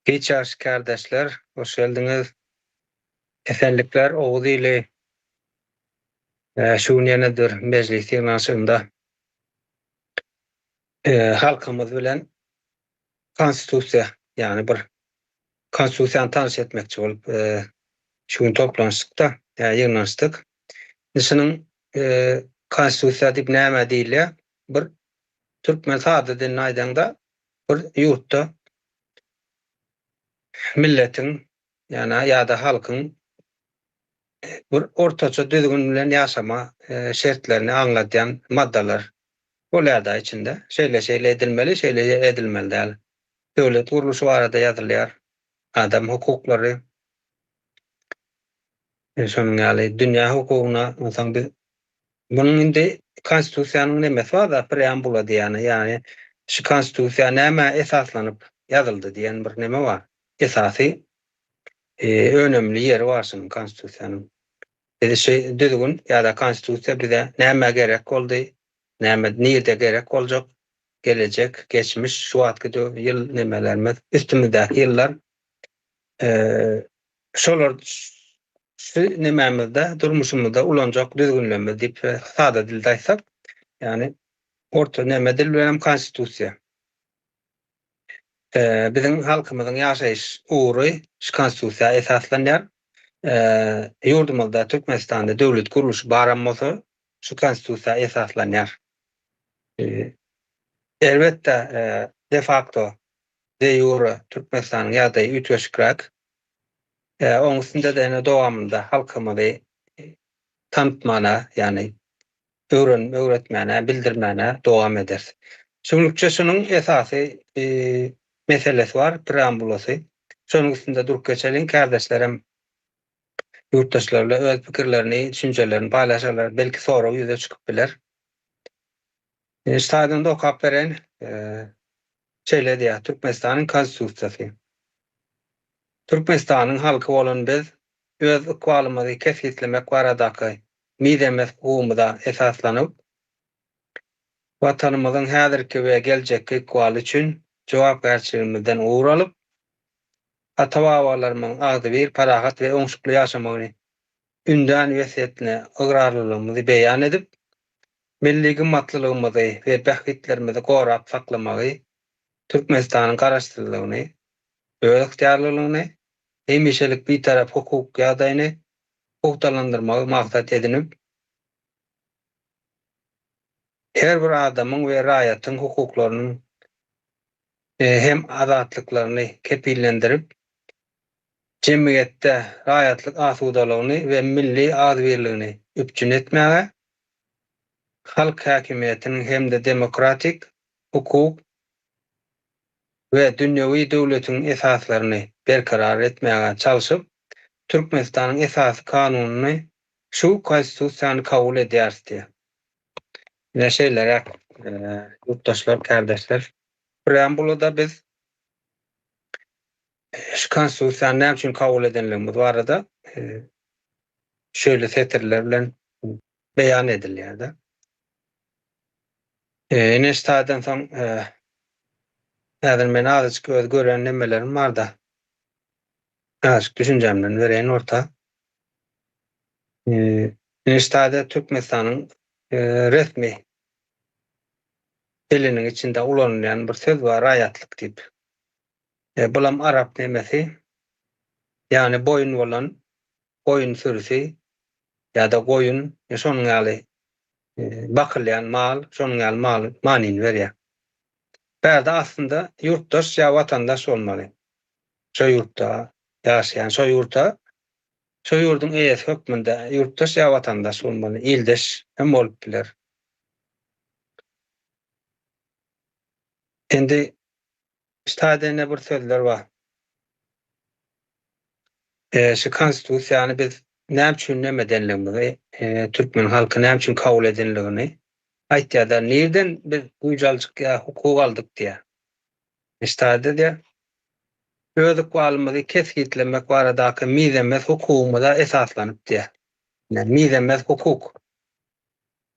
Hiç ýagşy kärdeşler, hoş geldiňiz. Esenlikler Oguz ili. Şu gün ýene bir mejlis ýygnanyşygynda halkymyz bilen Konstitusiýa, ýagny bir Konstitusiýany tanyş etmekçi bolup şu gün toplanyşdykda, ýygnanyşdyk. Indi şunuň Konstitusiýa diýip nämä diýilýär? Bir türkmen sada dilinde aýdaňda bir ýurtda milletiň ýa ýa-da halkyň bir ortaça düzgün bilen ýaşama şertlerini aňladýan maddalar bolýar-da içinde. Şeýle-şeýle edilmeli, şeýle edilmeli däl. Döwlet gurluşy barada ýazylýar. Adam hukuklary. Şonuň ýaly dünýä hukugyna onsoň biz Munuň indi konstitusiýanyň nemesi bar-da, preambula diýýäni, ýagny şu konstitusiýa nämä esaslanyp ýazyldy diýen bir neme bar. Esasy önemli ýeri bar şunuň konstitusiýanyň. Biz şu düzgün ýa-da konstitusiýa bize nämä gerek boldy, näme nirde gerek boljak, gelejek, geçmiş, şu wagtky ýyl nemelerimiz, üstümizdäki ýyllar Şolar şu nemämizde, durmuşymyzda ulanjak düzgünlerimiz diýip sada dilde aýtsak, ýagny orta neme dil bilenem konstitusiýa. Biziň halkymyzyň ýaşaýyş ugry şu konstitusiýa esaslanýar. Ýurdumyzda Türkmenistanda döwlet gurluşy baram bolsa şu konstitusiýa esaslanýar. Elbetde, de facto, de jure Türkmenistanyň ýagdaýy üýtgeşikräk. Oň üstünde-de ene dowamynda halkymyzy tanytmana, ýagny öwren öwretmäne, bildirmäne dowam ederis. Şu günlükçe şunuň esasy meselesi bar, preambulasy. Şonuň üstünde durup geçeliň, kärdeşlerim ýurtdaşlar bilen öz pikirlerini, düşünjelerini paýlaşarlar, belki sorag ýüze çykyp biler. Şu taýdan-da okap bereýin. Şeýle diýýär, Türkmenistanyň Konstitusiýasy. Türkmenistanyň halky bolan biz öz ykbalymyzy kesgitlemek baradaky mizemez hukugymyza esaslanyp, Watanymyzyň häzirki we geljekki ykbaly üçin jogapkärçiligimizden ugur alyp, ata-babalarymyzyň agzybir, parahat we oňşukly ýaşamagyny ündän wesýetine ygrarlylygymyzy beýan edip, milli gymmatlylygymyzy we bähbitlerimizi gorap saklamagy, Türkmenistanyň Garaşsyzlygyny, özygtyýarlylygyny, hemişelik Bitarap hukuk ýagdaýyny pugtalandyrmagy maksat edinip, her bir adamyň we raýatyň hukuklarynyň hem azatlyklaryny kepillendirip, jemgyýetde raýatlyk asudalygyny we milli agzybirligini üpjün etmäge, halk häkimiýetiniň hem-de demokratik, hukuk we dünýewi döwletiň esaslaryny berkarar etmäge çalşyp, Türkmenistanyň Esasy Kanunyny, şu Konstitusiýany kabul edýäris diýýär. Ine şeýleräk, ýurtdaşlar, kärdeşler. Preambulada biz şu Konstitusiýany näme üçin kabul edenligimiz barada şeýle setirler bilen beýan edilýär-de. Ine şu taýdan soň häzir men azajyk öz gören nemelerim bar-da. Azajyk düşünjämden bereýin orta. Ine şu taýda Türkmenistanyň resmi diliniň içinde ulanylýan bir söz bar, raýatlyk diýip. Bulam arap nemesi, ýagny boýun bolan goýun sürüsi ýa-da goýun, şonuň ýaly bakylýan mal, şonuň ýaly mal manyny berýär. Bärde aslynda ýurtdaş ýa watandaş bolmaly. Şo ýurtda ýaşaýan, şo ýurta, şo ýurduň eýesi hökmünde ýurtdaş ýa watandaş bolmaly, ildeş hem bolup biler. Indi Şu taýda ine bir sözler bar. Şu konstitusiýany biz näme üçin neme edenligimizi, türkmen halky näme üçin kabul edenligini aýtýar-da, nirden biz güýç aljyk ýa hukuk aldyk diýýär. Şu taýda diýýär, öz ykbalymyzy kesgitlemek baradaky mizemez hukugymyza esaslanyp diýýär. Mizemez hukuk.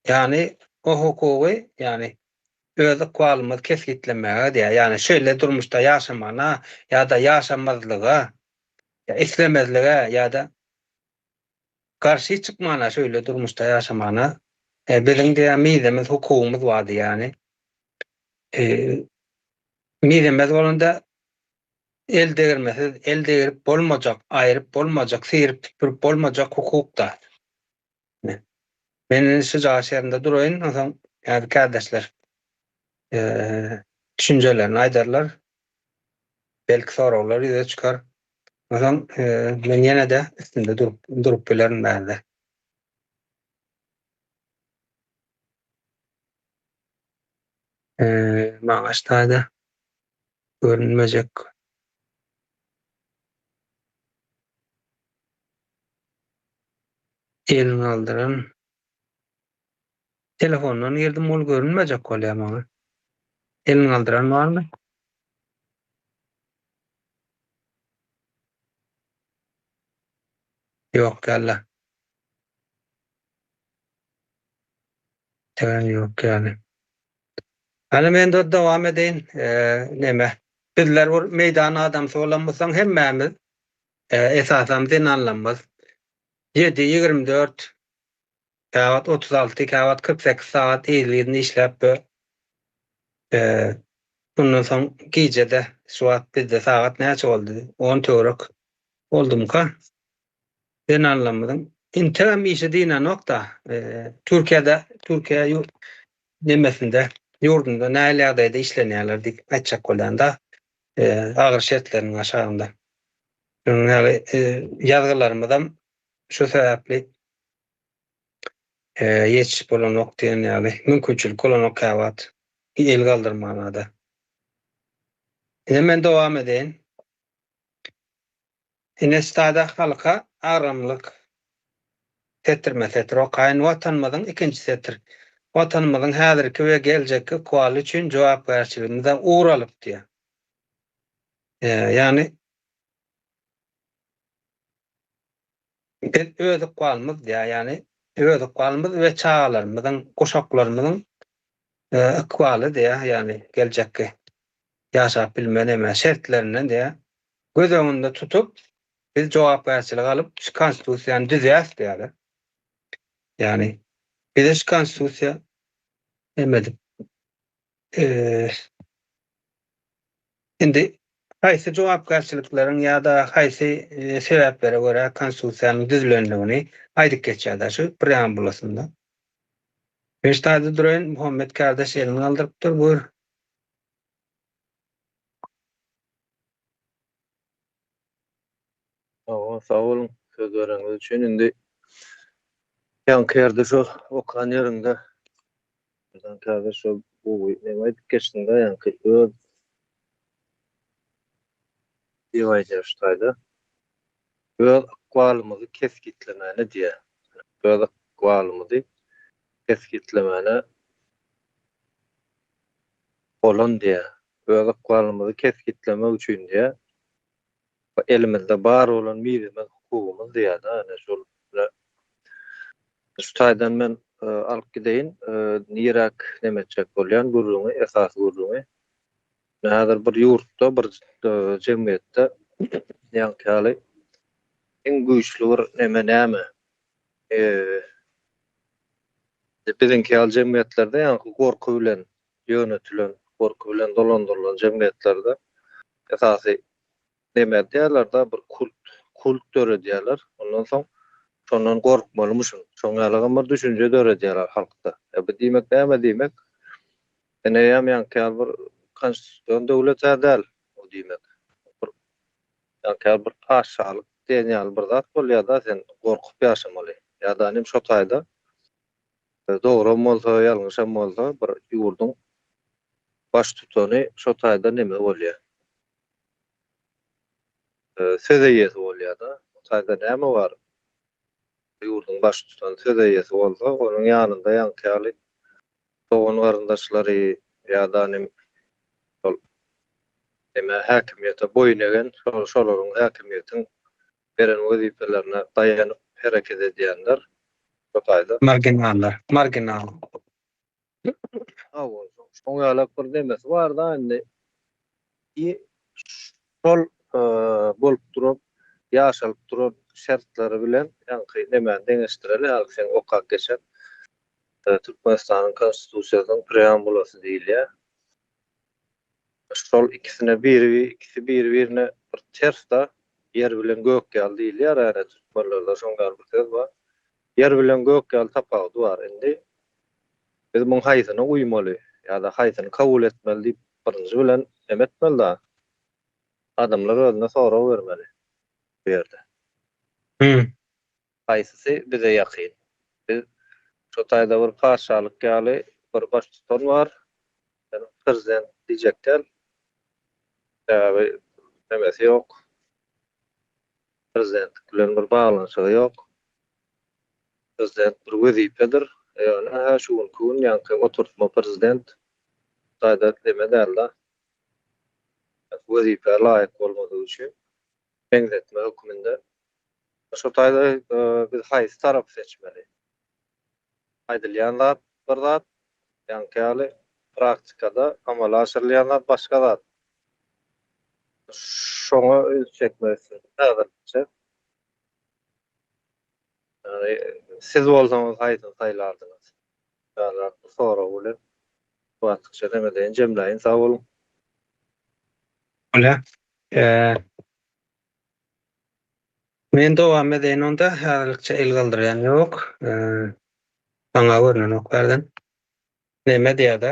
Ýagny o hukugy, ýagny. Öz ykbalymyzy kesgitlemäge diýýär. Ýagny şeýle durmuşda ýaşamana ýa-da ýaşamazlyga, ýa islemezlige ýa-da garşy çykmana şeýle durmuşda ýaşamana biziň diýýär mizemez hukugymyz bar diýýär. Ýagny mizemez bolanda el degirmesiz, el degirip bolmajak, aýryp bolmajak, syryp süpürip bolmajak hukuk-da. Men indi şu jaş ýerinde duraýyn, onsoň häzir kärdeşler düşünjelerini aýdarlar. Belki soraglar ýüze çykar. Onsoň men ýene-de üstünde durup durup bilerin bärde. Maňa ştaýda görünmejek. Elini galdyran. Telefondan girdim ol görünmejek bolýar maňa. Elini galdyran barmy? Ýok ýaly. Täň ýok ýaly. Hany men de dowam edeýin. Neme? Bizler bir meýdan adamsy bolanmyzsoň hemmämiz Esasam zenanlarymyz ýedi, 24, käwagt 36, käwagt 48 sagat yzly-yzyna işläp we mundan soň gije-de şu wagt bizde sagat näçe boldy? On töwerek boldumyka? Zenanlarymyzyň integem işi dynanok-da. Türkiýede, Türkiýe ýurt nemesinde, ýurdunda nähili ýagdaýda işlenýärler diýip aýtjak bolýan-da. Agyr şertleriniň aşagynda. Şunuň ýaly ýazgylarymyzam şu sebäpli ýetişip bolanok diýen ýaly, mümkinçilik bolanok käwagt el galdyrmana-da. Ine men dowam edeýin. Ine stada halka agramlyk setirme-setir okaýyn. Watanymyzyň ikinji setir. Watanymyzyň häzirki we geljekki ykbaly üçin jogapkärçiligimizden ugur alyp diýýär. Ýagny biz öz ykbalymyz diýýär, ýagny öz ykbalymyz we çagalarymyzyň, guşaklarymyzyň ykbaly diýýär, ýagny geljekki ýaşap bilme neme şertlerinden diýýär. Göz öňünde tutup biz jogapkärçilik alyp şu konstitusiýany düzýäs diýýärler. Ýagny bize şu konstitusiýa neme edip Indi haýsy jogapkärçilikleriň ýa-da haýsy sebäplere görä Konstitusiýanyň düzülendigini aýdyp geçýär-de şu preambulasynda. Men şu taýda duraýyn, Muhammet kardeş elini galdyrypdyr, buýur. Hawa, sag boluň söz bereniňiz üçin. Indi ýaňky ýerde şo okan ýeriňde Häzir şo gowy neme aýdyp geçdiňdä ýaňky öz diýip aýdýar şu taýda. Öz ykbalymyzy kesgitlemäne diýýär. Öz ykbalymyzy kesgitlemäne bolan diýýär. Öz ykbalymyzy kesgitlemek üçin diýýär. Elimizde bar bolan mizemez hukugymyz diýýär-de, ene şol şu taýdan men alyp gideýin, niräk neme etjek bolýan gürrüňi, esasy gürrüňi. Häzir bir ýurtda, bir jemgyýetde ýaňky ýaly iň güýçli bir neme näme? Biziňki ýaly jemgyýetlerde ýaňky gorky bilen ýönetilen, gorky bilen dolandyrylan jemgyýetlerde esasy neme edýärler-de, bir kult, kult döredýärler. Ondan soň şondan gorkmalymyşyň. Şoň ýalygam bir düşünje döredýärler halkda. E bu diýmek näme diýmek? Sen eýýäm ýaňky ýaly bir konstitusion döwlet-ä däl o diýmek. Bir ýaňky ýaly bir patyşalyk diýen ýaly bir zat bolýar-da, sen gorkup ýaşamaly. Ýa-da inim şo taýda Dogram bolsa, ýalňyşam bolsa bir ýurduň baştutany şo taýda neme bolýar? Söz eýesi bolýar-da. O taýda näme bar? Ýurduň baştutany söz eýesi bolsa, onuň ýanynda ýaňky ýaly dogan-garyndaşlary ýa-da nim şol neme häkimiýete boýun egen, şol şolaryň häkimiýetiň beren wezipelerine daýanyp hereket edýänler şo taýda. Marginallar, marginal. Hawa. Şoň ýalak bir nemesi bar-da indi. I şol bolup duran, ýaşalyp duran şertleri bilen ýaňky nemäni deňeşdireli, hälki seň okap geçen Türkmenistanyň Konstitusiýasynyň preambulasy diýilýär. Şol ikisine biri ikisi biri-birine bir ters-da, ýer bilen gök ýaly diýilýär, ýa-da türkmenlerde şoň ýaly bir söz bar. Ýer bilen gök ýaly tapawudy bar. Indi biz muň haýsyna uýmaly ýa-da haýsyny kabul etmeli diýip birinji bilen neme etmeli-da? Adamlar özüne sorag bermeli bu ýerde. Haýsysy bize ýakyn? Biz şo taýda bir patyşalyk ýaly bir baştutan bar. Men prezident diýjek däl. Sebäbi nemesi ýok. Prezidentlik bilen bir baglanyşygy ýok. Prezident bir wezipedir. Ýöne hä şu günki gün ýaňky oturtma prezident taýda neme däl-de. Wezipä laýyk bolmadygy üçin meňzetme hökmünde Şo taýda biz haýsy tarapy seçmeli? Aýdylýan zat bir zat, ýaňky ýaly praktikada amala aşyrylýan zat başga zat. Şoňa üns çekmek isledim häzirlikçe. Ýagny siz bolsaňyz haýsyny saýlardyňyz? Ýalyrak bir sorag bilen wagtykça neme edeýin, jemläýin. Sag boluň. Bolýar. Men dowam edeýin onda, häzirlikçe el galdyrýan ýok. Maňa görnenok bärden. Neme diýýär-de?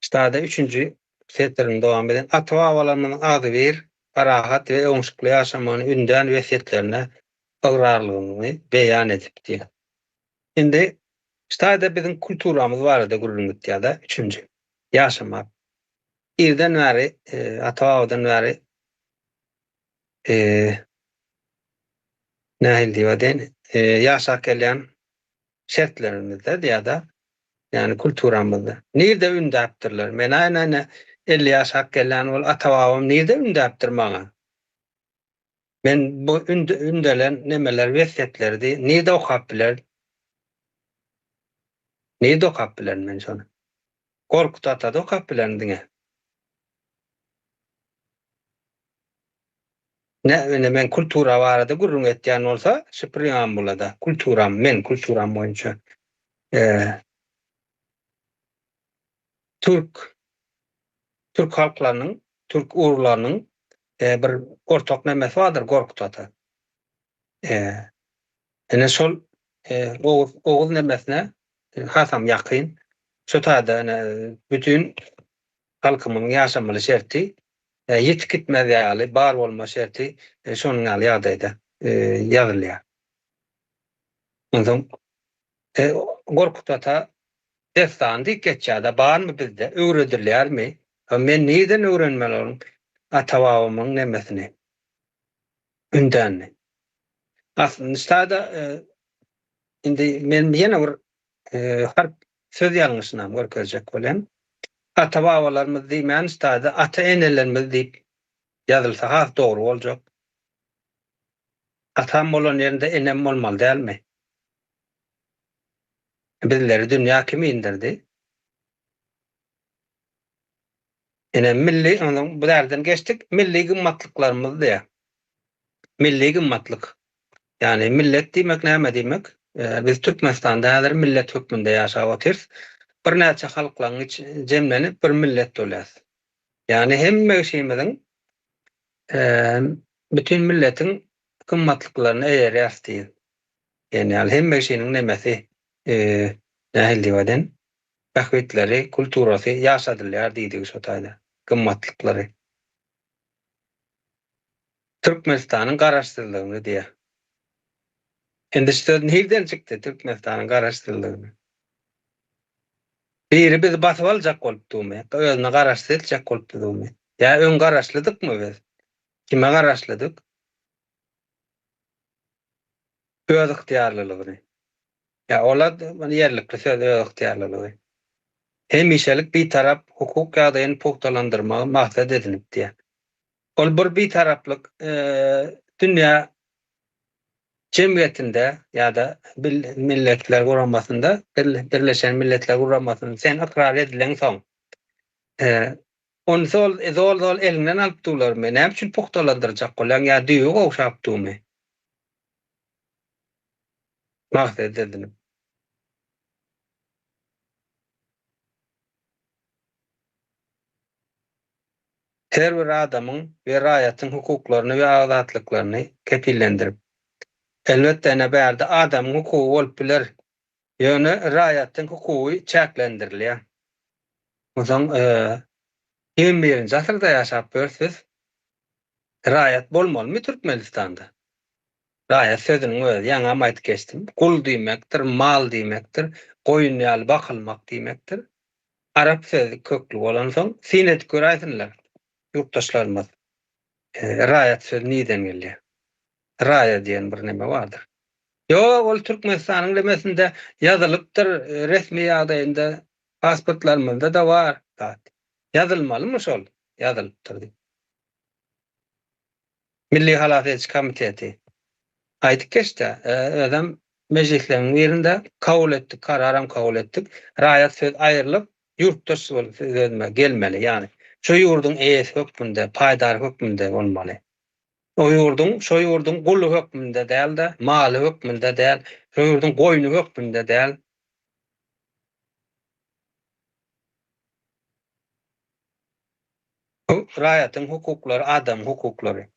Ştada üçünji setirini dowam edeýin. Ata-babalarymyzyň agzybir, parahat we oňşukly ýaşamagyny ündän wesýetlerine ygrarlygyny beýan edip diýýär. Indi ştada biziň kulturamyz barada gürrüň gitýär-de, üçünji. Ýaşamak. Irden bäri, ata-babadan bäri nähili diýip aýdaýyn, ýaşap gelýän şertlerimizde ýa-da ýagny kulturamyzda. Nirde ündäpdirler? Men-ä ine 50 ýaşap gelýän bolup, ata-babam nirde ündäpdir maňa? Men bu ündelen nemeler, wesýetleri diý, nirde okap bilerin? Nirde okap bilerin men şony? Gorkut atada okap bilerin diňe. Ne, ine men kultura barada gürrüň etýän bolsa, şu preambulada kulturam, men kulturam boýunça türk türk halklarynyň, türk ugurlarynyň bir ortak nemesi bardyr Gorkut ata. Ine şol oguz oguz nemesine hasam ýakyn. Şu taýda ine bütin halkymyzyň ýaşamaly şerti ýitip gitmez ýaly, bar bolma şerti şonuň ýaly ýagdaýda ýazylýar. Onsoň Gorkut ata dessany diýip geçýär-de, barmy bizde, öwredilýärmi? Men nirden öwrenmeli onuň ata-babamyň nemesini, ündänini? Aslynda ştada indi men ýene bir harp söz ýalňyşynam görkezjek bolýan. Ata-babalarymyz diýmän ştada ata-enelerimiz diýip ýazylsa has dogry boljak. Atam bolan ýerinde enem bolmaly dälmi? Bizleri dünýä kim indirdi? Ine milli onuň bu därden geçdik. Milli gymmatlyklarymyz diýýär. Milli gymmatlyk. Ýagny millet diýmek näme diýmek? Biz Türkmenistanda häzir millet hökmünde ýaşap otyrys. Birnäçe halklaryň içi jemlenip bir millet bolýarys. Ýagny hemme kişimiziň bütin milletiň gymmatlyklaryna eýerýäris diýen. Ýagny hemme kişiniň nemesi nähili diýip aýdaýyn? Bähbitleri, kulturasy ýaşadylýar diýdigi şo taýda. Gymmatlyklary. Türkmenistanyň garaşsyzlygyny diýýär. Indi şu söz nirden çykdy Türkmenistanyň garaşsyzlygyny? Biri bizi basyp aljak bolup durmy? Özüne garaşsyz etjek bolup durmy? Ýa öň garaşlydykmy biz? Kime garaşlydyk? Öz ygtyýarlylygyny. Ýa ola ýerlikli söz öz ygtyýarlylygy. Hemişelik bitarap hukuk ýagdaýyny pugtalandyrmagy maksat edinip diýýär. Ol bir bitaraplyk dünýä. Jemgyýetinde ýa-da Milletler Guramasynda, Birleşen Milletler Guramasynda sen ykrar edileňsoň, ony zol-zol eliňden alyp durlarmy? Näme üçin pugtalandyrjak bolýaň ýa düýbi gowşap durmy? Maksat edinip. Her bir adamyň we raýatyň hukuklaryny we azatlyklaryny kepillendirip. Elbetde ine bärde adamyň hukugy bolup biler, ýöne raýatyň hukugy çäklendirilýär. Onsoň 21-nji asyrda ýaşap ýörüs biz. Raýat bolmalymy Türkmenistanda? Raýat sözüniň özi, ýaňam aýdyp geçdim, gul diýmekdir, mal diýmekdir, goýun ýaly bakylmak diýmekdir. Arap sözi kökli bolansoň, syn edip göräýsinler, ýurtdaşlarymyz. Raýat sözi nirden gelýär? Raýa diýen bir neme bardyr. Ýok, ol Türkmenistanyň nemesinde ýazylypdyr, resmi ýagdaýynda pasportlarymyzda-da bar zat. Ýazylmalymy şol ýazylypdyr diýip. Milli halas ediş komiteti. Aýdyp geçdi. Özem mejlisleriň birinde kabul etdik, kararam kabul etdik. Raýat söz aýrylyp, ýurtdaş sözüne gelmeli. Ýagny şo ýurduň eýesi hökmünde, paýdary hökmünde bolmaly. O ýurduň, şo ýurduň guly hökmünde däl-de, maly hökmünde däl, şo ýurduň goýny hökmünde däl. Bu raýatyň hukuklary, adamyň hukuklary.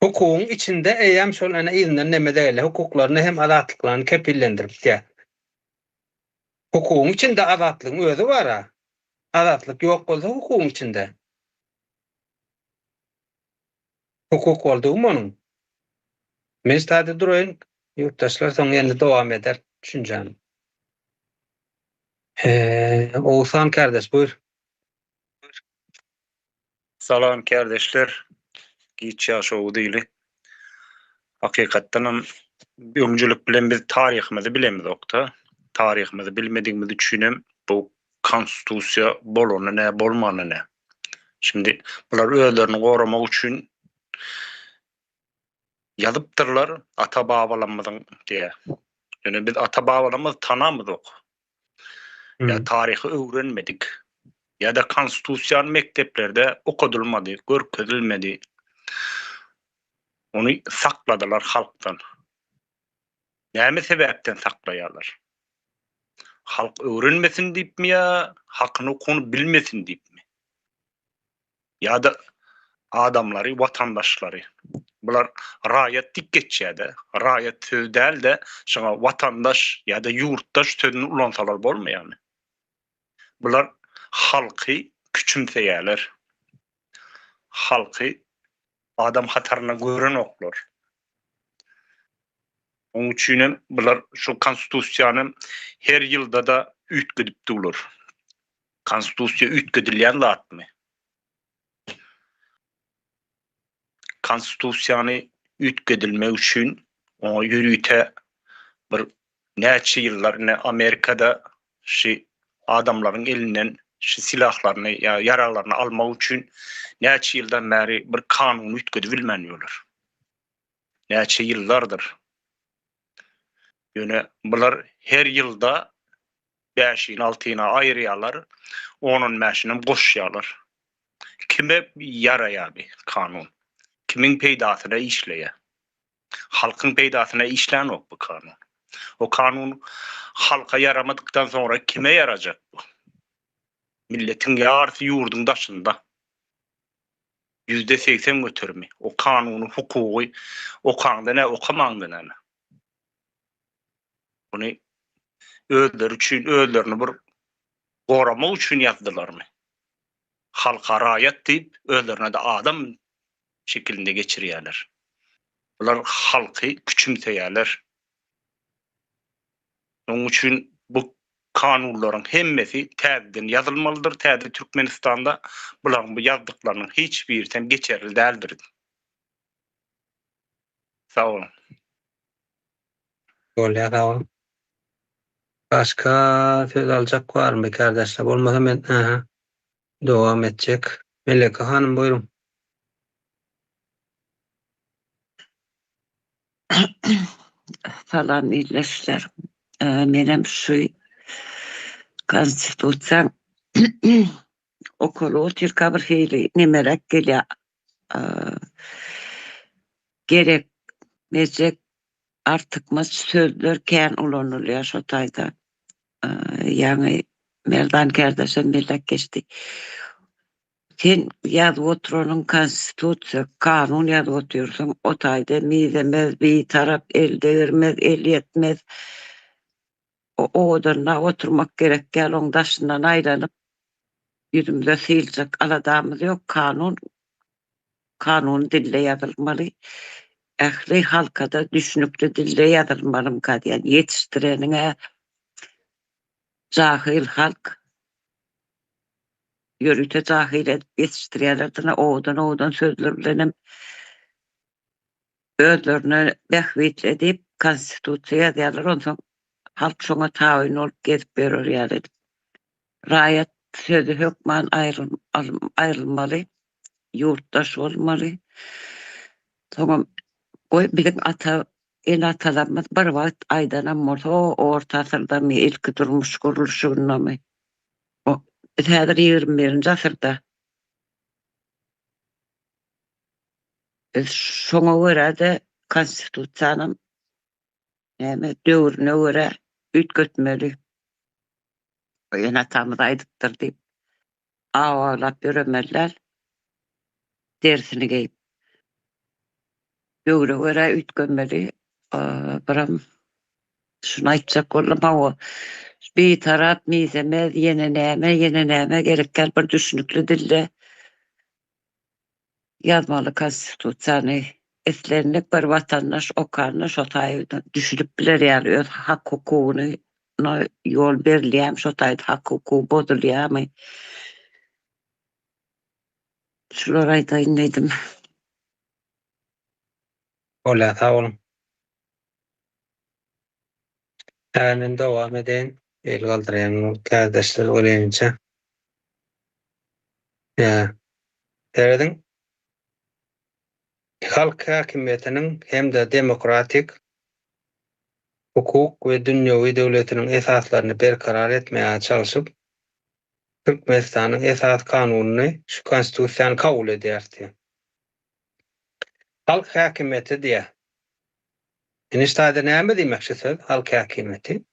Hukugyň içinde eýýäm şol ene yzyndan neme-de gelýär, hukuklaryny hem azatlyklaryny kepillendirip diýýär. Hukugyň içinde azatlygyň özi bar-a. Azatlyk ýok bolsa hukugyň içinde. Hukuk boldugymy onuň? Men şu taýda duraýyn, ýurtdaşlar soň ýene dowam eder düşünjämi. Oguzhan kardeş buýur. Salam kardeşler. Giç ýaşow diýli. Hakykatdanam öňcülik bilen biz taryhymyzy bilemizokda. Taryhymyzy bilmedigimiz üçinem bu konstitusiýa bolany nä bolmany nä. Şimdi bular özlerini goramak üçin ýazypdyrlar ata-babalarymyzyň diýä. Ýöne biz ata-babalarymyzy tanamyzok. Ýa taryhy öwrenmedik. Ýa-da konstitusiýany mekdeplerde okadylmady, görkezilmedi. Ony sakladylar halkdan. Näme sebäpden saklaýarlar? Halk öwrenmesin diýipmi ýa hakyny hukugyny bilmesin diýipmi? Ýa-da adamlary, watandaşlary. Bular raýat diýip geçýär-de. Raýat sözi däl-de, şoňa watandaş ýa-da ýurtdaş sözüni ulansalar bolmaýarmy? Bular halky küçümseýärler. Halky adam hatarynda görenoklar. Onuň üçin hem bular şu konstitusiýany her ýylda-da üýtgedip durlar. Konstitusiýa üýtgedilýän zatmy? Konstitusiýany üýtgedilmek üçin oňa ýörite bir näçe ýyllar ine Amerikada şi adamlaryň elinden şi silahlaryny ýa ýaraglaryny almak üçin näçe ýyldan bäri bir kanuny üýtgedibilmän ýörler. Näçe ýyllardyr. Ýöne bular her ýylda bäşini altyny aýyrýarlar, on-on bäşinem goşýarlar. Kime ýaraýar bi kanun? Kimiň peýdasyna işleýär? Halkyň peýdasyna işlänok bu kanun. O kanun halka ýaramadykdan soňra kime ýarajak bu? Milletiň ýarysy ýurduň daşynda. 80% göterimi. O kanuny, hukugy okaňda nä, okamaňda näme? Muny özleri üçin, özlerini bir goramak üçin ýazdylarmy? Halka raýat diýip, özlerine-de adam şekilinde geçirýärler. Bular halky küçümseýärler. Şonuň üçin bu kanunlaryň hemmesi täzeden ýazylmalydyr täze Türkmenistanda. Bularyň bu ýazdyklarynyň hiç birisem geçerli däldir. Sag boluň. Bolýar sag bol. Başga söz aljak barmy kardeşler? Bolmasa men aha dowam etjek. Meleke hanym buýruň. Salam ildeşler. Menem şu konstitusiýaň okaly otyrka bir hili nemeräk gelýär. Gerek mejek artykmaç sözler kän ulanylýar şo taýda. Ýaňy Merdan kärdeşem belläp geçdi. Sen ýazyp oturanyň konstitusiýa, kanun ýazyp otyrsyň, o taýda mizemez, bitarap, el degirmez, el ýetmez. Owadanlap oturmak gerek däl, oň daşyndan aýlanyp ýüzümize syljak aladamyz ýok, kanun kanuny dilde ýazylmaly, ähli halkada düşnükli dilde ýazylmalymyka diýýän, ýetişdireniň-ä jahyl halk. Ýörite jahyl edip ýetişdirýärler diňe owadan-owadan sözler bilenem özlerine bähbitli edip konstitusiýa ýazýarlar onsoň halk şoňa tabyn bolup gezip ýörer ýaly edip. Raýat sözi hökman aýrylmaly, ýurtdaş bolmaly. Soňam goý biziň ata ene-atalarymyz bir wagt aýdanam bolsa orta asyrdamy ilki durmuş gurluşygyndamy Biz häzir 21-nji asyrda. Biz şoňa görä-de konstitusiýanam näme döwrüne görä üýtgetmeli. Ene-atamyz aýdypdyr diýip aw awlap ýöremeli däl. Derisini geýip. Döwre görä üýtgemeli. Biram şuny aýtjak boldum, hawa, bitarap, mizemez, ýene näme, ýene näme gerek däl, bir düşnükli dilde ýazmaly konstitusiýany. Islendik bir watandaş okanda şo taýdan düşünip biler ýaly öz hak-hukugyny ýol berilýärmi, şo taýda hak-hukugy bozulýarmy? Şulary aýdaýyn diýdim. Bolýar, sag boluň. Häzir men dowam edeýin. El galdyrýan kärdeşler bolýança. Ýa. Serediň. Halk häkimiýetiniň hem-de demokratik, hukuk we dünýewi döwletiniň esaslaryny berkarar etmäge çalşyp, Türkmenistanyň Esasy Kanunyny, şu Konstitusiýany kabul edýäris diýýär. Halk häkimiýeti diýýär. Indi şu taýda näme diýmek şu söz, halk häkimiýeti?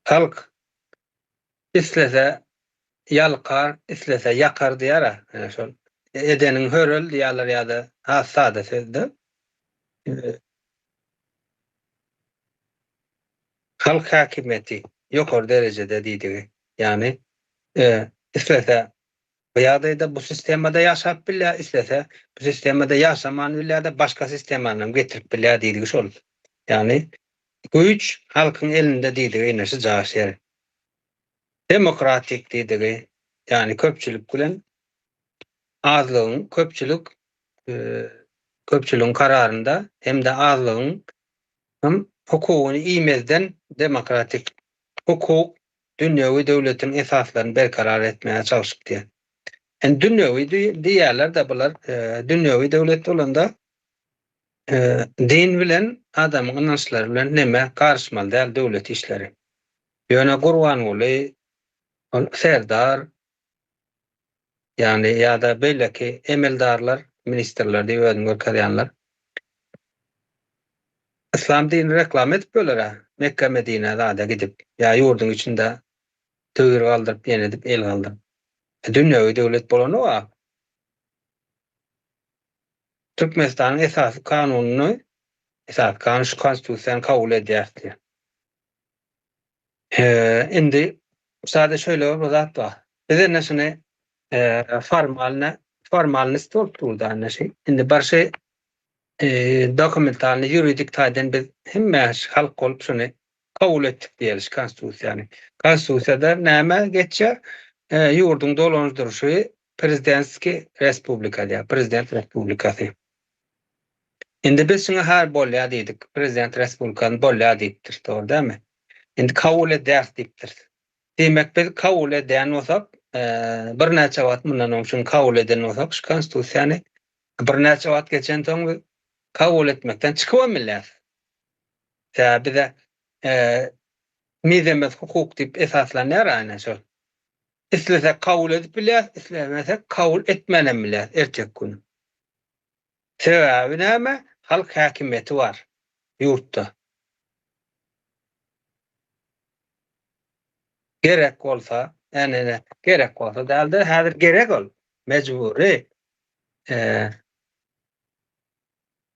Halk islese ýalkar, islese ýakar diýýär-ä. Ýa şol edeniň hörel diýýärler ýa-da has sada sözde. Halk häkimiýeti ýokary derejede diýdigi, ýagny islese bu ýagdaýda bu sistemada ýaşap bilýär, islese bu sistemada ýaşaman bilýär-de başga sistemany hem getirip bilýär diýdigi şol. Ýagny güýç halkyň elinde diýdigi ine şu jaş ýeri. Demokratik diýdigi, ýagny köpçülik bilen azlygyň köpçülik köpçüligiň kararynda hem-de azlygyň hem hukugyny iýmezden demokratik hukuk dünýewi döwletiň esaslaryny berkarar etmäge çalşyp diýýär. Indi dünýewi diýýärler-de bular dünýewi döwlet bolanda din bilen adamyň ynançlary bilen neme garyşmaly däl döwlet işleri. Ýöne Gurbanguly ol Serdar Ýagny ýa-da beýleki emeldarlar, ministrler diýip özüni görkezýänler. Yslam dinini reklama edip böler-ä, Mekge, Medinä zada gidip, ýa ýurduň içinde töwir galdyryp, ýene edip, el galdyryp. E, dünýewi döwlet bolanok-a. Türkmenistanyň esasy kanunyny, esasy kanun şu konstitusiýany kabul edýäris diýýär. Indi sada şöyle bir zat bar. Biz indi şuny formalny formalnyst bolup durdy indi şi. Indi bir şey dokumentalny ýuridik taýdan biz hemme halk bolup şuny kabul etdik diýeli şu konstitusiýany. Konstitusiýada näme geçýär? Ýurduň dolandyryşy prezidentski respublika diýýär. Prezident respublikasy. Indi biz şuňa har bolýar diýdik. Prezident respublikany bolýar diýipdiris, dogry dälmi? Indi kabul edýäris diýipdiris. Diýmek biz kabul edýän bolsak, birnäçe wagt mundan öň şuny kabul eden bolsak, şu konstitusiýany birnäçe wagt geçensoň biz. kabul etmekden çykybam bilýäris. Sebäbi bize mizemez hukuk diýip esaslanýar aýna şol. Islesek kabul edip bilýäris, islemesek kabul etmänem bilýäris erteki gün. Sebäbi näme? Halk häkimiýeti bar ýurtda. Gerek bolsa, ýani ine, gerek bolsa däl-de, häzir gerek ol, mejbury.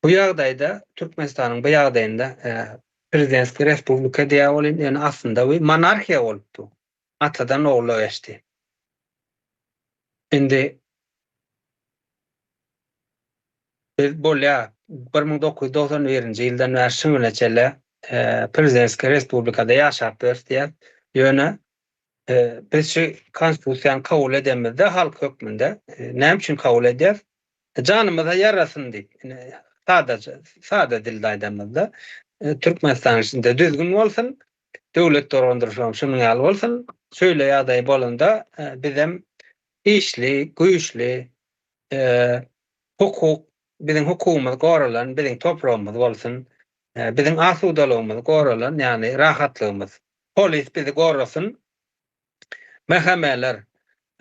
Bu ýagdaýda, Türkmenistanyň bu ýagdaýynda prezidentski respublika diýýär welin, ýöne aslynda bu monarhiýa bolup dur. Atadan ogla geçdi. Indi biz bolýar, 1991-nji ýyldan bäri şu güne çenli prezidentski respublikada ýaşap ýörüs diýýär. Ýöne biz şu konstitusiýany kabul edenimizde halk hökmünde näme üçin kabul edýäris? Janymyza ýarasyn diýip, ine, sadaja, sada dilde aýdanymyzda, Türkmenistanyň içinde düzgün bolsun, döwlet dolandyryşam şunuň ýaly bolsun. Şeýle ýagdaý bolanda bizem işli, güýçli, hukuk, biziň hukugymyz goralan, biziň topragymyz bolsun, biziň asudalygymyz goralan, ýagny rahatlygymyz. Polis bizi gorasyn, MHM-ler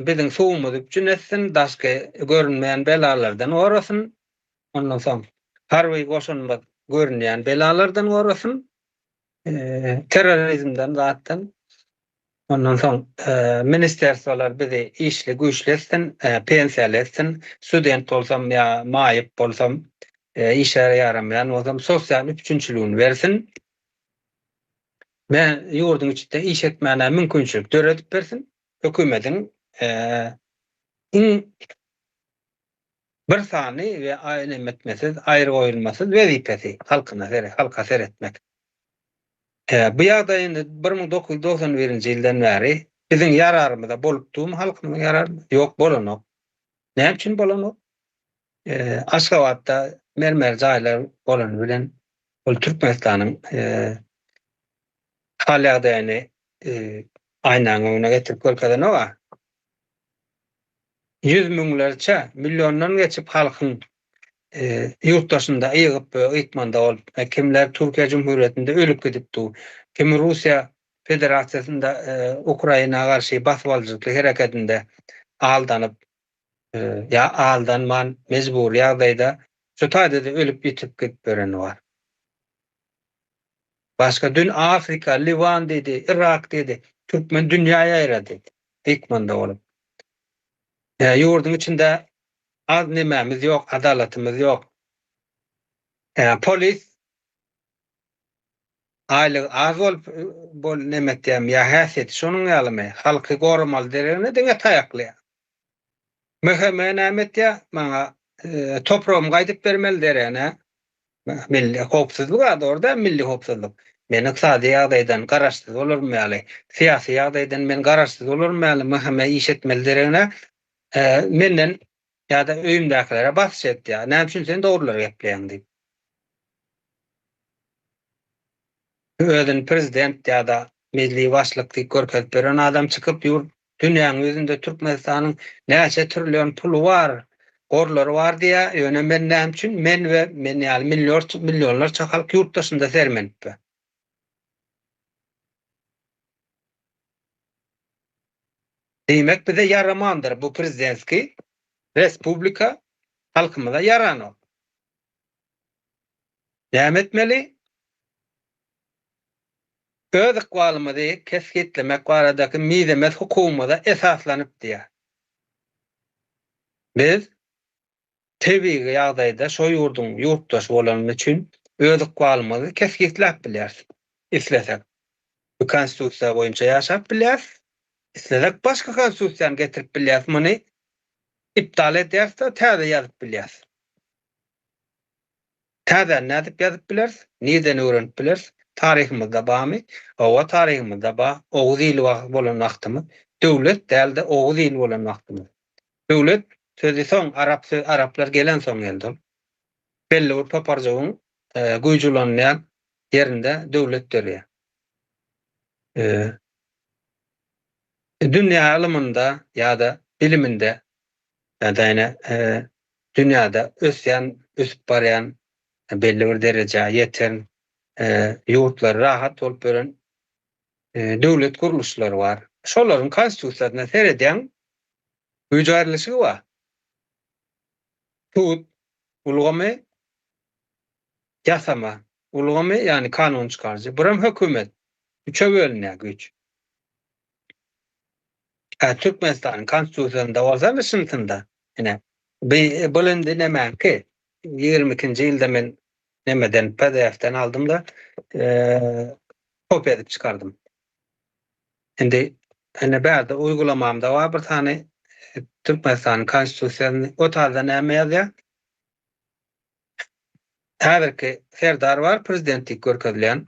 biziň suwumyzy üpjün etsin, daşky görünmeýän belalardan gorasyn, ondan soň harby goşunymyz görünýän belalardan gorasyn, terrorizmden zatdan. Ondan soň ministerstwolar bizi işli güýçli etsin, pensiýaly etsin, student bolsam ýa maýyp bolsam, işe ýaramaýan bolsam sosial üpjünçiligini bersin. Men ýurduň içinde iş etmäne mümkinçilik döredip bersin. Hökümetiň iň bir sany we aýlym etmesiz, aýry goýulmasyz wezipesi halkyna sere, halka seretmek. Bu ýagdaý indi 1991-nji ýyldan bäri biziň ýararymyza bolup durmy halkymyzyň ýararyna? Ýok, bolanok. Näme üçin bolanok? Aşgabatda mermer jaýlar bolany bilen ol Türkmenistanyň hal-ýagdaýyny aýnaň öňüne getirip görkezenok-a. Ýüz müňlerçe, milliondan geçip halkyň ýurt daşynda ýygyp we ýykmanda bolup, kimler Türkiýe Jumhuriýetinde ölüp gidip dur, kimi Russiýa Federasiýasynda Ukraina garşy basybalyjylykly herekedinde aldanyp ýa aldanman mejbury ýagdaýda şu taýda-da ölüp ýitip gidip ýöreni bar. Başga dün Afrika, Liwan diýdi, Yrak diýdi, türkmen dünýä ýaýrady ýykmanda bolup. Ýurduň içinde az nemämiz ýok, adalatymyz ýok. Polis aýlygy az bolup bol neme etýärmi ýa häsiýeti şonuň ýalymy? Halky goramaly deregine diňe taýaklaýar. MHM näme etýär? Maňa topragymy gaýdyp bermeli deregine Milli howpsuzlyk a dogry däl milli howpsuzlyk. Men ykdysady ýagdaýdan garaşsyz bolarym ýaly, syýasy ýagdaýdan men garaşsyz bolarym ýaly MHM iş etmeli deregine menden ýa-da öýümdäkilere basyş etýär. Näme üçin sen dogrulary gepleýäň diýip. Özüni prezident ýa-da milli başlyk diýip görkezip ýören adam çykyp ýurt dünýäň ýüzünde Türkmenistanyň näçe trillion puly bar, gorlary bar diýýär, ýöne men näme üçin men we men ýaly millionlarça halk ýurt daşynda sermenip we. Diýmek bize ýaramandyr bu prezidentski respublika halkymyza ýaranok. Näme etmeli? Öz ykbalymyzy kesgitlemek baradaky mizemez hukugymyza esaslanyp diýýär. Biz tebigy ýagdaýda şo ýurduň ýurtdaşy bolanymyz üçin öz ykbalymyzy kesgitläp bilýäris. Islesek, bu konstitusiýa boýunça ýaşap bilýäris, islesek başga konstitusiýany getirip bilýäris, muny iptal edýäris-de täze ýazyp bilýäris. Täzäni nädip ýazyp bileris? Nirden öwrenip bileris? Taryhymyzda barmy? Hawa, taryhymyzda bar. Oguz ili bolan wagtymyz, döwlet däl-de, oguz ili bolan wagtymyz. Döwlet sözi soň, arap sözi, araplar gelensoň geldi ol. Belli bir toparjygyň güýji ulanylýan ýerinde döwlet dörýär. Dünýä ylymynda ýa-da biliminde, ýa-da ýene dünýäde ösýän, ösüp barýan. belli bir derejä ýeten ýurtlary rahat bolup ýören döwlet gurluşlary bar. Şolaryň konstitusiýasyna seredýäň, güýç aýrylyşygy bar. Sud ulgamy, ýasama ulgamy, ýagny kanun çykaryjy, buram hökümet. Üçe bölünýär güýç. Hä, Türkmenistanyň konstitusiýasynda bolsa şunsunda, ine, bi bul indi nemäňki, 22-nji ýylda men nemeden PDF-den aldym-da, kopiýa edip çykardym. Indi ine bärde uýgulamamda bar bir sany Türkmenistanyň konstitusiýasyny, o taýda näme ýazýar? Häzirki serdar bar, prezident diýip görkezilýän.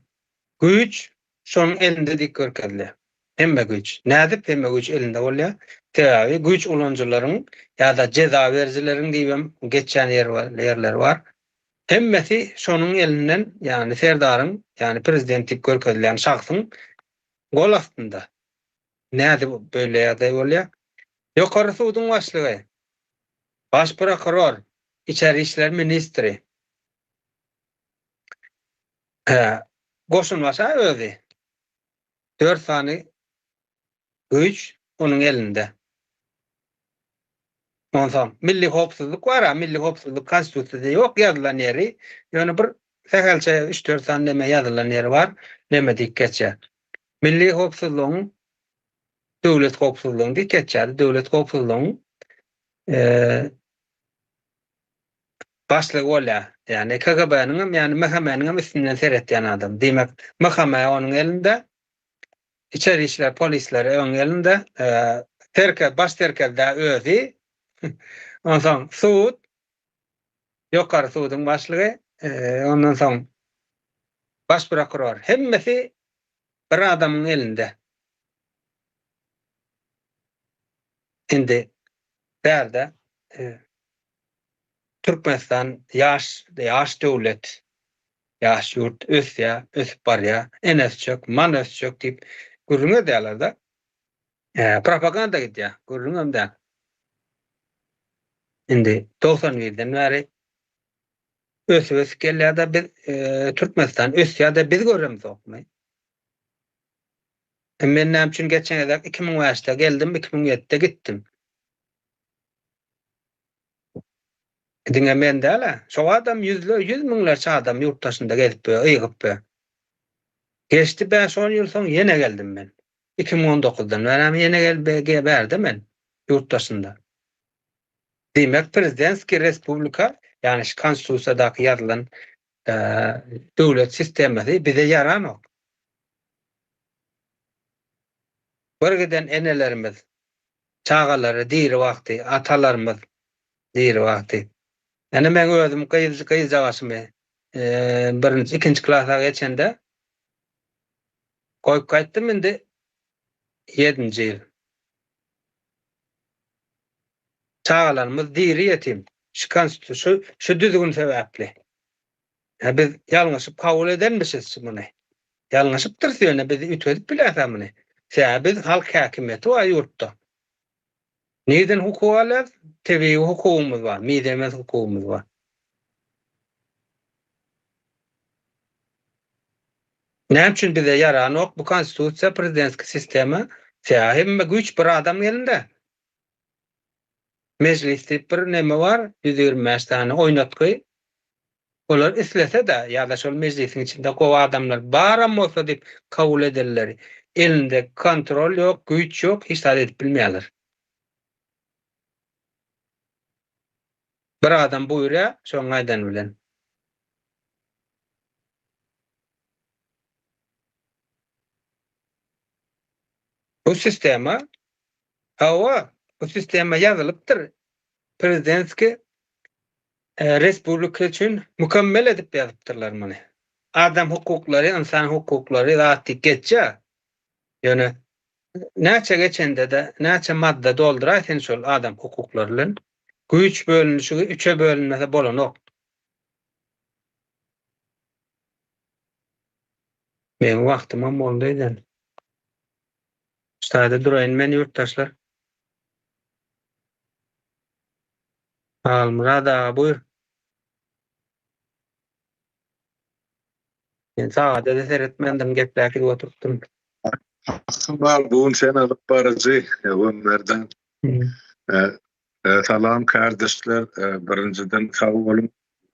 Güýç şonuň elinde diýip görkezilýär. Hemme güýç. Nädip hemme güýç elinde bolýar? Sebäbi güýç ulanyjylaryň ýa-da jeza berijileriň diýibem geçýän ýerleri bar. Hemmesi şonuň elinden, ýagny serdaryň, ýagny prezident diýip görkezilýän şahsyň gol astynda. Nädip beýle ýagdaý bolýar? Ýokary suduň başlygy, baş prokuror, içeri işler ministri, goşunbaşa özi. Dört sany güýç onuň elinde. Onsoň milli howpsuzlyk bar-a, milli howpsuzlyk konstitusiýada ýok ýazylan ýeri, ýöne bir sähelçe üç-dört sany neme ýazylan ýeri bar, neme diýip geçýär. Milli howpsuzlygyň döwlet howpsuzlygyny diýip geçýär. Döwlet howpsuzlygyň başlygy bolýar. Ýagny KGB-niň hem, ýagny MHM-niň hem üstünden seretýän adam. Diýmek, MHM onuň elinde, içeri işler polisleri onuň elinde, serkez, baş serkerde özi. Onsoň sud, ýokary suduň başlygy, ondan soň baş prokuror. Hemmesi bir adamyň elinde. Indi bärde Türkmenistan ýaş ýaş döwlet, ýaş ýurt ösýär, ösüp barýar, ene ösjek, man ösjek diýip gürrüň edýärler-de. Propaganda gidýär, gürrüňem däl. Indi 91-den bäri ösüp-ösüp gelýär-de biz Türkmenistan ösýär-de biz göremzokmy? Men näme üçin geçen gezek 2005-de geldim, 2007-de gitdim. Diňe men däl-ä, şo adam ýüzler, ýüz müňlerçe adam ýurt daşynda gezip ýör, ygyp ýör. Geçdi bäş-on ýyl soň ýene geldim men. 2019-dan bärem ýene gel bärde men, ýurt daşynda. Diýmek, prezidentskiý respublika, ýagny şu konstitusiýadaky ýazylan döwlet sistemasy bize ýaranok. Bir giden enelerimiz, çagalary diri wagty, atalarymyz diri wagty. Ene meň özüm gyz gyzjagaşymy birinji, ikinji klasa geçende goýup gaýtdym indi ýedinji ýyl. Çagalarymyz diri ýetim. Şu konstitu şu şu düzgün sebäpli. Hä biz ýalňyşyp kabul edenmişiz muny. Ýalňyşypdyrys ýöne biz üýtgedip bilýäs-ä muny. Sebäbi biz halk häkimiýeti bar ýurtda. Nirden hukuk alýas? Tebigy hukugymyz bar, mizemez hukugymyz bar. Näme üçin bize ýaranok bu konstitusiýa, prezidentski sistema? Sebäbi hemme güýç bir adam elinde. Mejlis diýip bir neme bar, 125 sany oýnatgy. Olar islese-de, ýa-da şol mejlisiň içinde gowy adamlar baram bolsa diýip kabul ederler. Elinde kontrol ýok, güýç ýok, hiç zat edip bilmeýärler. Bir adam buýurýar, şonuň aýdany bilen. Bu sistema Hawa, bu sistema ýazylypdyr. Prezidentski respublika üçin mükemmel edip ýazypdyrlar muny. Adam hukuklary, ynsan hukuklary zat diýip geçýär. Ýöne näçe geçende-de, näçe madda dolduraý sen şol adam hukuklary bilen, güýç bölünişigi üçe bölünmese bolanok. Meň wagtymam boldy öýden. Şu taýda duraýyn men ýurtdaşlar. Halmyrat aga buýur. Men sagada-da seretmändim, gepläp gidip oturypdym. Hakyň bar, bu gün sen alyp baryjy, Merdan. Salam kärdeşler, birinjiden sag boluň,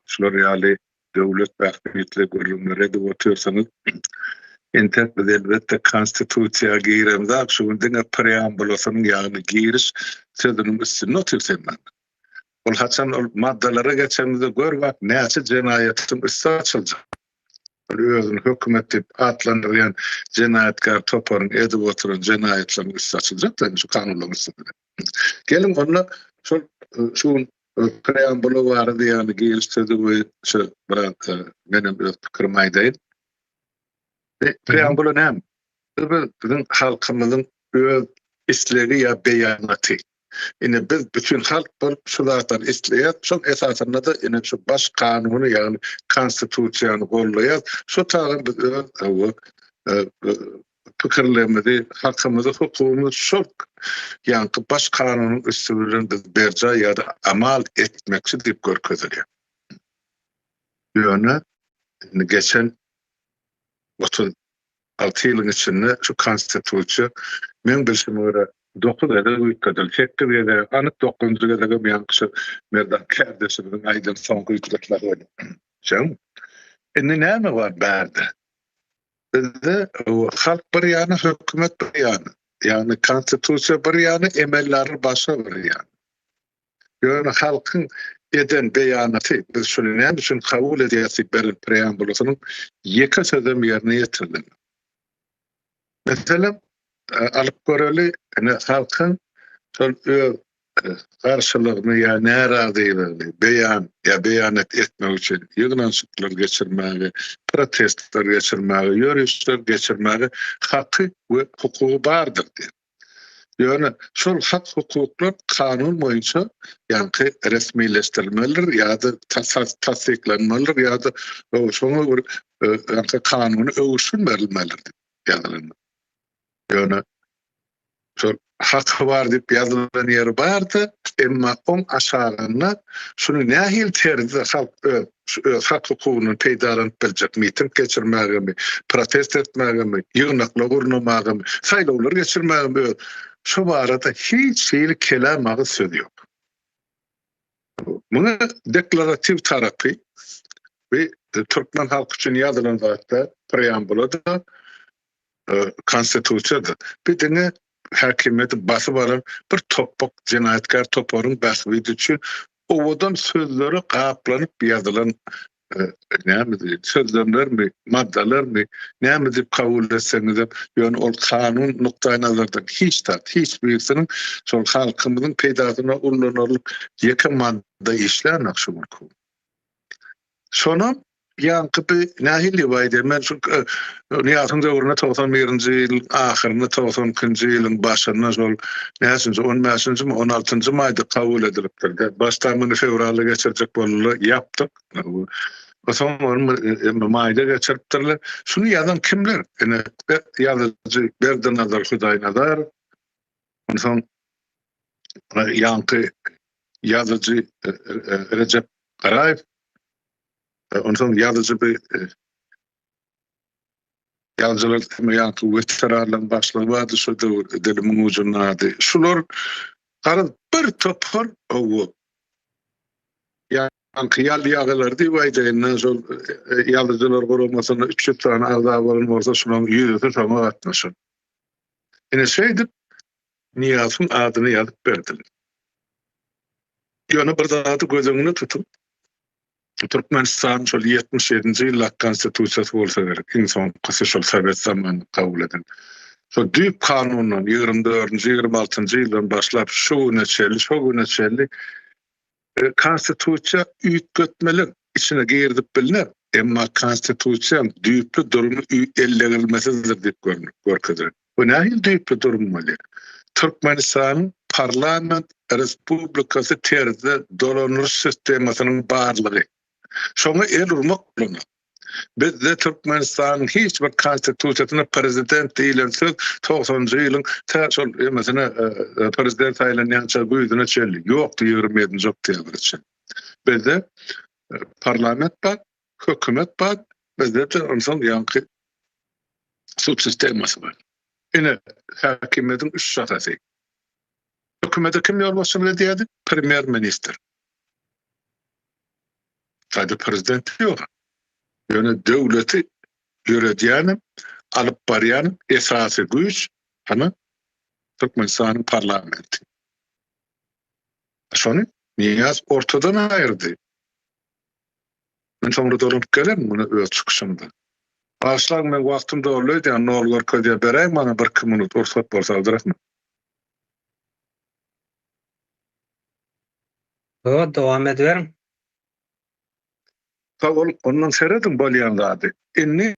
şular ýaly döwlet bähbitli gürrüňleri edip otyrsyňyz. Entek biz elbetde konstitusiýa giremzok, şu gün diňe preambulasynyň ýagny giriş sözüniň üstünde otyrys hemmämiz. Ol haçan ol maddalara geçemizde gör bak näçe jenaýatyň üsti açyljak. Ol özüni hökümet diýip atlandyrýan jenaýatkär toparyň edip oturan jenaýatlarynyň üsti açyljak da şu kanunlaryň üsti bilen. Geliň onda şol şu gün preambula barada ýagny giriş sözi boýunça biraz menem öz pikirimi aýdaýyn. Preambula näme? Bu biziň halkymyzyň öz islegi ýa beýanaty. Ine biz bütin halk bolup şu zatlary isleýäs, şoň esasynda-da ine şu baş kanuny ýagny konstitusiýany gollaýas. Şu taýdan biz öz hawa pikirlerimizi, hakymyzy, hukugymyzy şol ýaňky baş kanunyň üsti bilen biz berjaý ýa-da amal etmekçi diýip görkezilýär. Ýöne indi geçen 36 ýylyň içinde şu konstitusiýa meň bilşime görä 9 gezek üýtgedildi. 8 gezek, anyk 9-njy gezegem ýaňky şu Merdan kärdeşimiziň aýdan soňky üýtgetmesi boldy. Şoň indi näme bar bärde? Bizde halk bir ýana, hökümet bir ýana. Ýagny konstitusiýa bir ýana, emeldarlar başga bir ýana. Ýöne halkyň eden beýanaty, biz şuny näme üçin kabul edýäris diýip beren preambulasynyň ýeke sözem ýerine ýetirilenok. Meselem, alyp göreli, ine halkyň şol öz garşylygyny ýa närazylygyny beýan ýa beýanat etmek üçin ýygnanyşyklar geçirmäge, protestler geçirmäge, ýörişler geçirmäge haky we hukugy bardyr diýip. Ýöne şol hak-hukuklar kanun boýunça ýaňky resmileşdirilmelidir ýa-da tassyklanmalydyr ýa-da şoňa bir ýaňky kanuny öwüşgin berilmelidir diýip ýazylan. Ýöne şol haky bar diýip ýazylan ýeri bardy, emma oň aşagynda şuny nähili terzde halk öz öz hak-hukugyndan peýdalanyp biljek, miting geçirmägemi, protest etmägemi, ýygnaklar gurnamagamy, saýlawlar geçirmägemi öz şo barada hiç hili kelam agyz söz ýok. Muňa deklaratiw tarapy we türkmen halky üçin ýazylan zatda preambulada konstitusiýada bir diňe häkimiýeti basyp alan bir topbak jenaýatkär toparyň bähbidi üçin owadan sözlere gaplanyp ýazylan näme diýip sözlemlermi, maddalarmy, näme diýip kabul etseňizem, ýöne ol kanun nukdaýnazardan hiç zat, hiç birisiniň şol halkymyzyň peýdasyna ullanarlyk ýeke madda işlänok şu günki gün. Şonam ýaňky bi nähili diýip aýdaýyn, men şu Nyýazowyň döwründe 91-nji ýylyň ahyrynda, 92-nji ýylyň başynda şol näçinji, on bäşinjimi, on altynjy maýda kabul edilipdir. Başda muny fewralda geçirjek boldular, ýapdyk. Soň ony maýda geçiripdirler. Şuny ýazan kimler? Ine, ýazyjy Berdinazar Hudaýnazarow, onsoň ýaňky ýazyjy Rejep Garaýew, Onsoň ýazyjy bir ýazyjylar ýaňky weteranlaryň başlygy bardy şo döwür dilimiň ujunda ady. Şular garaz bir topar owo ýaňky ýal ýagylar diýip aýdaýyn şol ýazyjylar guramasynda 300 sany agza bolan bolsa şularyň ýüzüsi şoňa gatnaşan. Ine şeýdip Nyýazowyň adyny ýazyp berdiler. Ýöne bir zady göz öňünde tutup, Türkmenistanyň şol 77-nji ýyldaky Konstitusiýasy bolsa gerek, iň soňkusy şol sowet zamanynda kabul edilen. Şol düýp kanundan 24-nji, 26-njy ýyldan başlap şu güne çenli, şo güne çenli Konstitusiýa üýtgetmeler içine girizip bilner, emma Konstitusiýaň düýpli durumy ellegirilmesizdir diýip görkezilen. Bu nähili düýpli durum bolýar? Türkmenistanyň parlament respublikasy terzde dolandyryş sistemasynyň barlygy. Şoňa el urmak bolanok. Bizde Türkmenistanyň hiç bir konstitusiýasynda prezident diýlen söz togsanynjy ýylyň tä şol emesine prezident saýlanýança güýzüne çenli ýokdy 27-nji oktýabra çenli. Bizde parlament bar, hökümet bar. Bizde-de onsoň ýaňky sud sistemasy bar. Ine, häkimiýetiň üç şahasy. Hökümete kim ýolbaşçylyk edýärdi? Premýer-ministr. Taýda prezident ýok. Ýöne döwleti ýöredýänem, alyp barýanam esasy güýç hany Türkmenistanyň parlamenti. Şony Nyýaz ortadan aýyrdy. Men soňra dolanyp gelerin muny öz çykyşymda. Bagyşlaň meň wagtym doldy öýdýän nol görkezýär beräý maňa birki minut rugsat bolsa Abdyrahman. Ýok dowam ediberiň. Sag bol ondan serediň bolýan zady. Indi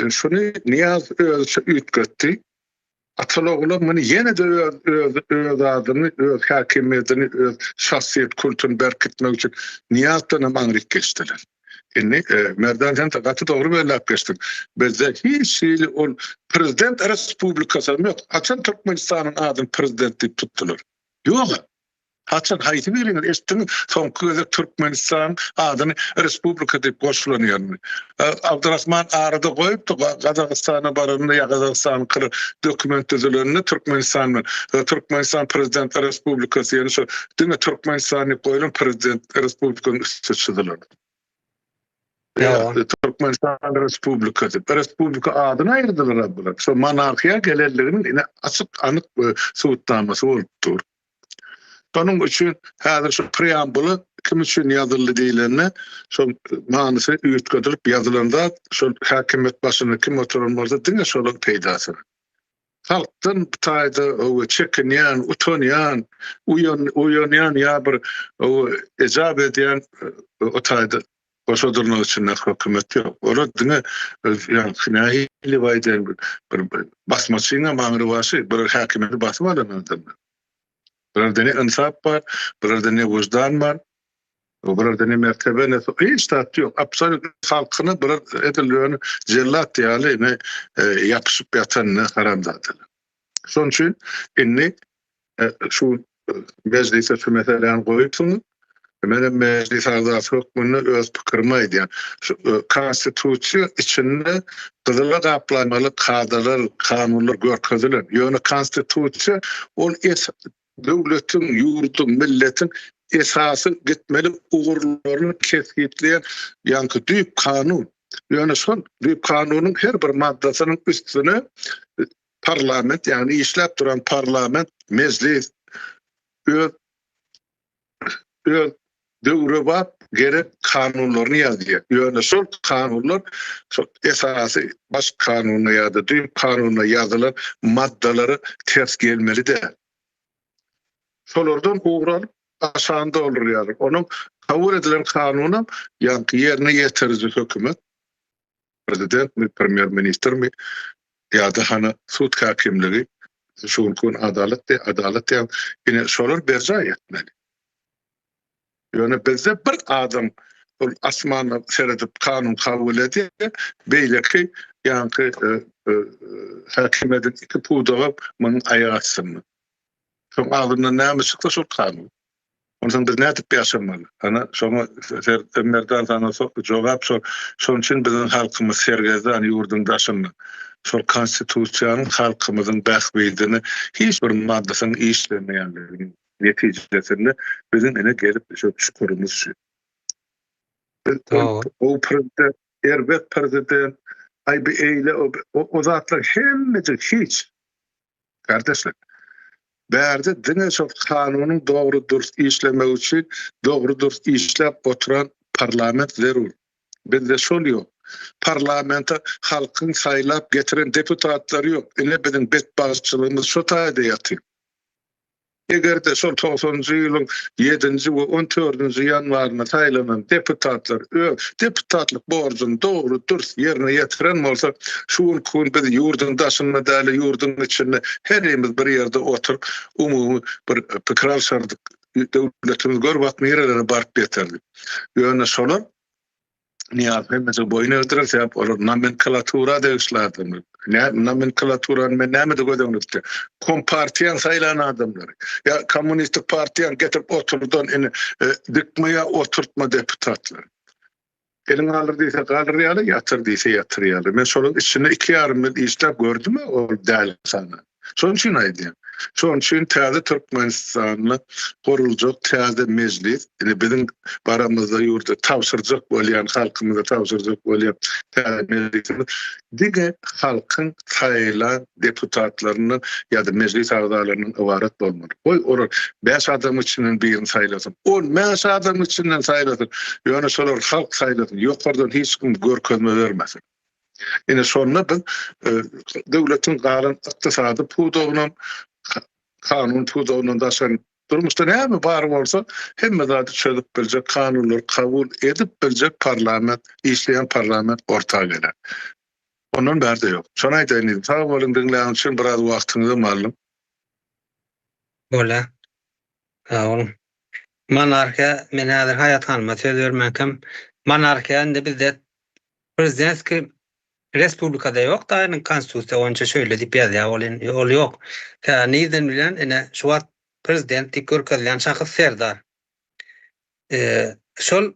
şuny Nyýaz özüçe üýtgetdi. Ataly-oglan muny ýene-de öz öz öz adyny, öz häkimiýetini, öz şahsyýet kultuny berkitmek üçin Nyýazdan hem aňryk geçdiler. Indi Merdan sen-de gaty dogry belläp geçdiň. Bizde hiç hili ol prezident respublikasy hem ýok. Haçan Türkmenistanyň adyny prezident diýip tutdular? Ýog-a. Haçan haýsy biriňiz eşitdiňiz soňky gezek Türkmenistan adyny respublika diýip goşulan ýerini? Abdurahman arada goýupdy Gazagystana baranda ýa Gazagystanyňky dokument düzülende Türkmenistan bilen Türkmenistan prezident respublikasy ýöne şo diňe Türkmenistan diýip goýlan prezident respublikanyň üsti çyzylan. Türkmenistan Respublikasy. Respublika adyny aýyrdylar bular. Şo monarhiýa gelenliginiň ine açyk anyk subutnamasy bolup dur. Şonuň üçin häzir şu preambula kim üçin ýazyldy diýlende, şol manysy üýtgedilip ýazylan zat, şol häkimiýet başynda kim oturan bolsa diňe şolaň peýdasyna. Halkdan bu taýda çekinýän, utanýan, uýanýan ýa bir ejap edýän o taýda goşa dyrnak içinde hökümet ýok. Olar diňe ýaňky nähili aýdaýyn bir basmaçyňam aňrybaşy bir häkimiýeti basyp alan adamlar. Bularda ne ynsap bar, bularda ne wyždan bar, bularda ne mertebe, ne hiç zat ýok. Absolýut halkyna bular edil ýöne jellat ýaly ne e, ýapyşyp ýatan ne haramzadalar. Şonuň üçin indi e, şu e, mejlise şu meseläni goýupsyňyz. Men hem mejlis agzasy hökmünde öz pikirimi aýdýan. Şu e, konstitusiýa içinde gyzyla gaplamaly kadalar, kanunlar görkezilen. Ýöne konstitusiýa ol es döwletiň, ýurduň, milletiň esasy gitmeli ugurlaryny kesgitleýän ýaňky düýp kanun. Ýöne şol düýp kanunyň her bir maddasynyň üstüne parlament, ýagny işläp duran parlament, mejlis öz öz döwrebap gerek kanunlaryny ýazýar. Ýöne şol kanunlar şol esasy baş kanunda ýa-da düýp kanunda ýazylan maddalara ters gelmeli däl. Şolardan ugur alyp aşagyny doldurýarlar. Onuň kabul edilen kanunam ýaňky ýerine ýetiriji hökümet prezidentmi, premýer-ministrmi ýa-da hany sud häkimligi şu günki gün adalat diýip, adalat diýen ine şolar berjaý etmeli. Ýöne bizde bir adam ol asmana seredip kanun kabul edýär, beýleki ýaňky e, e, häkimiýetiň iki pudagy munuň aýak astynda. Şoň agzyndan näme çyksa şol kanun. Onsoň biz nädip ýaşamaly? Ana, şoňa Merdan saňa jogap şol. Şonuň üçin biziň halkymyz sergezdan ýurduň daşynda. Şol konstitusiýanyň halkymyzyň bähbidine hiç bir maddasynyň işlemeýänliginiň netijesinde biziň ine gelip şu çukurymyz şu. Biz gowy prezident, erbet prezident, aý bi eýle, o zatlar hemmejik hiç. Gardaşlar, bärde diňe şol kanunyň dogry dürs işlemegi üçin dogry dürs işläp oturan parlament zerur. Bizde şol ýok. Parlamente halkyň saýlap getiren deputatlary ýok. Ine biziň betbagtçylygymyz şo taýda ýatyr. Eger-de şol togsanynjy ýylyň ýedinji we on dördünji ýanwarynda saýlanan deputatlar öz deputatlyk borjuny dogry, dürs ýerine ýetiren bolsa, şu günki gün biz ýurduň daşynda däl-de, ýurduň içinde herimiz bir ýerde oturyp, umumy bir pikir alşardyk, döwletimiz gör bak nirelere baryp ýeterdi. Ýöne şolar Nyýazow hemmesini boýun egdirer, sebäp olar nomenklatura degişli adamlar. Nä nomenklaturany men nämede göz öňünde tutýan? Kompartiýaň saýlan adamlary. Ýa kommunistik partiýaň getirip oturdan ine e, dikme ýa oturtma deputatlary. Eliň galdyr diýse galdyrýarlar, ýatyr diýse ýatyrýarlar. Men şolaryň içinde 2,5 ýyl işläp gördüm ol dälihana. Şonuň üçin aýdýan. Şonuň üçin täze Türkmenistanda guruljak täze mejlis, indi biziň baramyzda ýurdy tabşyrjak bolýan, halkymyza tabşyrjak bolýan täze mejlisimiz diňe halkyň saýlan deputatlaryndan ýa-da mejlis agzalaryndan ybarat bolmaly. Goý, olar bäş adamyň içinden birini saýlasyn, 15 adamyň içinden saýlasyn, ýöne şolar halk saýlasyn, ýokardan hiç kim görkezme bermesin. Ine şonda biz e, döwletiň galan ykdysady pudagynam, kanun pudagyndan daşary durmuşda näme bar bolsa hemme zady çözüp biljek kanunlary kabul edip biljek parlament, işleýän parlament orta geler. Ondan bärde ýok. Şony aýdaýyn diýdim. Sag boluň diňläniň üçin biraz wagtyňyzam aldym. Bolýa. Sag boluň. Monarhiýa, men häzir Haýat hanyma söz bermänkäm, monarhiýa indi bizde prezidentskiý respublikada ýok da, indi konstitusiýa boýunça şeýle diýip ýazýar ol indi ol ýok. Tä nirden bilýän ine şu wagt prezident diýip görkezilýän şahs Serdar. Şol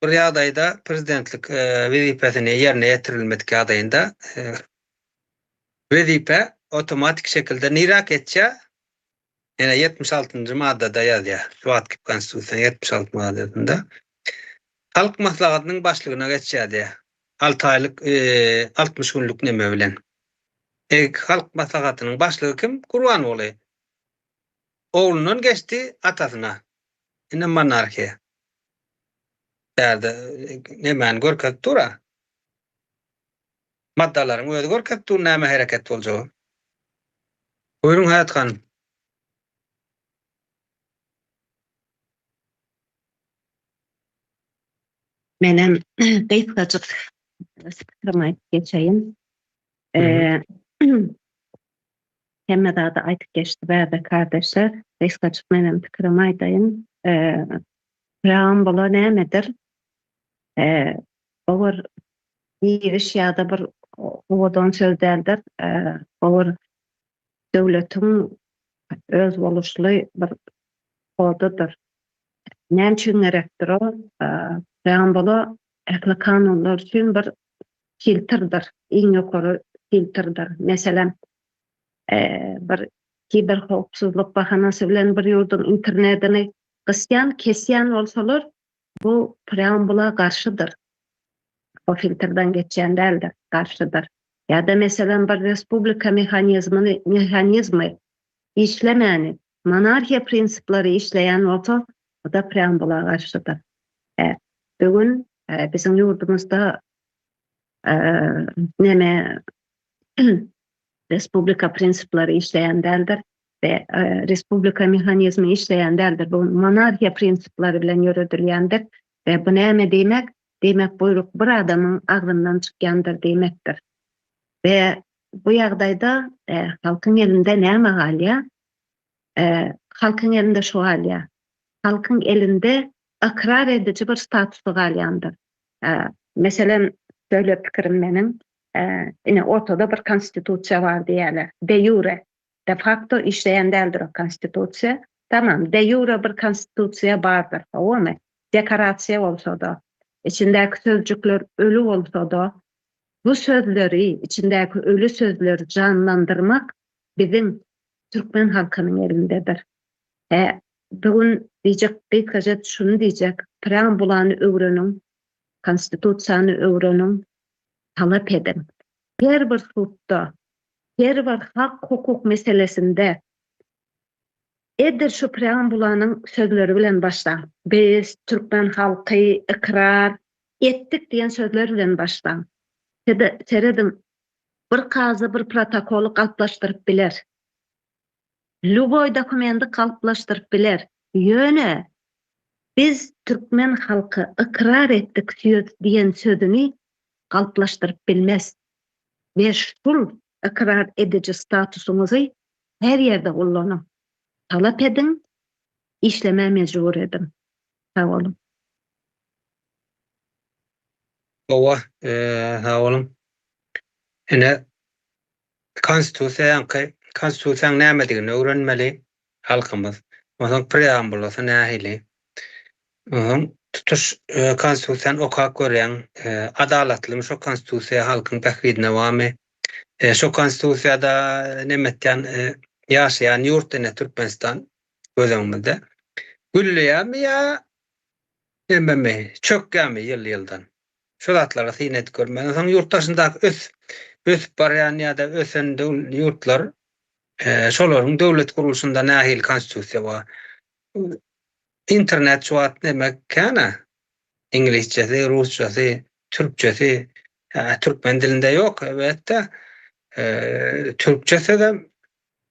bir ýagdaýda prezidentlik wezipesini ýerine ýetirilmedik ýagdaýynda wezipe awtomatik şekilde nirä geçýär? Ýene 76-njy maddada ýazýar. Şu wagtky konstitusiýanyň 76 maddasynda. Halk maslahatynyň başlygyna geçýär diýýär. 6 aýlyk, 60 günlük neme bilen. E, halk maslahatynyň başlygy kim? Gurbanguly. Oglundan geçdi atasyna. Ine monarhiýa. Bärde nemäni görkezip dur-a. Maddalaryň özi görkezip dur näme hereket boljagy. Buýruň Haýat hanym. Menem gysgajyk pikrimi aýdyp geçeýin. Hemme zady aýdyp geçdi bärde kardeşler. Gysgajyk menem pikrimi aýdaýyn. Preambula nämedir? O bir giriş ýa-da bir owadan söz däldir. O bir döwletiň özboluşly bir kodudyr. Näme üçin gerekdir o? Preambula ähli kanunlar üçin bir filtrdir, iň ýokary filtrdir. Meselem, bir kiberhowpsuzlyk bahanasy bilen bir ýurduň internetini gysýan, kesýän bolsalar, bu preambula garşydyr. O filtrden geçýän däldir, garşydyr. Ýa-da meselem bir respublika mehanizmini, mehanizmi işlemäni, monarhiýa prinsipleri işleýän bolsa, bu da preambula garşydyr. E, bu gün e, biziň ýurdumyzda e, neme respublika prinsipleri işleýän däldir we e, respublika mehanizmi işleýän däldir. Bu monarhiýa prinsipleri bilen ýöredilýändir we bu näme diýmek? Diýmek buýruk bir adamyň agzyndan çykýandyr diýmekdir. We bu ýagdaýda e, halkyň elinde näme galýar? E, halkyň elinde şu galýar. Halkyň elinde ykrar ediji bir statusy galýandyr. E, meselem, şöyle pikirim meniň, e, ine ortada bir konstitusiýa bar diýýärler. De jure, de facto işleýän däldir o konstitusiýa. Tamam, de jure bir konstitusiýa bardyr, howamy? Dekorasiýa bolsa-da, içindäki sözcükler ölü bolsa-da, bu sözleri, içindäki ölü sözleri janlandyrmak biziň türkmen halkynyň elindedir. E, bu gün diýjek gysgaça şuny diýjek, preambulany öwreniň, konstitusiýany öwreniň, talap ediň. Her bir sudda, her bir hak-hukuk meselesinde edil şu preambulanyň sözleri bilen başlaň. Biz, türkmen halky, ykrar etdik diýen sözler bilen başlaň. Serediň, bir kazy bir protokoly galplaşdyryp biler. Lýuboý dokumendi galplaşdyryp biler. Ýöne biz türkmen halky ykrar etdik söz diýen sözüni galplaşdyryp bilmez. We şul ykrar ediji statusyňyzy her ýerde ullanyň. Talap ediň, işlemä mejbur ediň. Sag boluň. Hawa, sag boluň. Ine, Konstitusiýa ýaňky konstitusiýanyň nämedigini öwrenmeli halkymyz. Onsoň preambulasy nähili? Onsoň. Tutuş konstitusiýany okap görýäň, adalatlymy şo konstitusiýa halkyň bähbidine barmy? Şo konstitusiýada neme etýän ýaşaýan ýurt ine Türkmenistan göz öňümizde. Gülleýärmi ýa nememi, çökýärmi ýyl-ýyldan? Şo zatlara syn edip görmeli. Onsoň ýurt daşyndaky ös ösüp barýan ýa-da ösen ýurtlar şolaryň döwlet gurluşynda nähili konstitusiýa bar? Internet şu wagt neme känä? Iňlisçesi, rusçasy, türkçesi, türkmen dilinde ýok elbetde. Türkçe sözem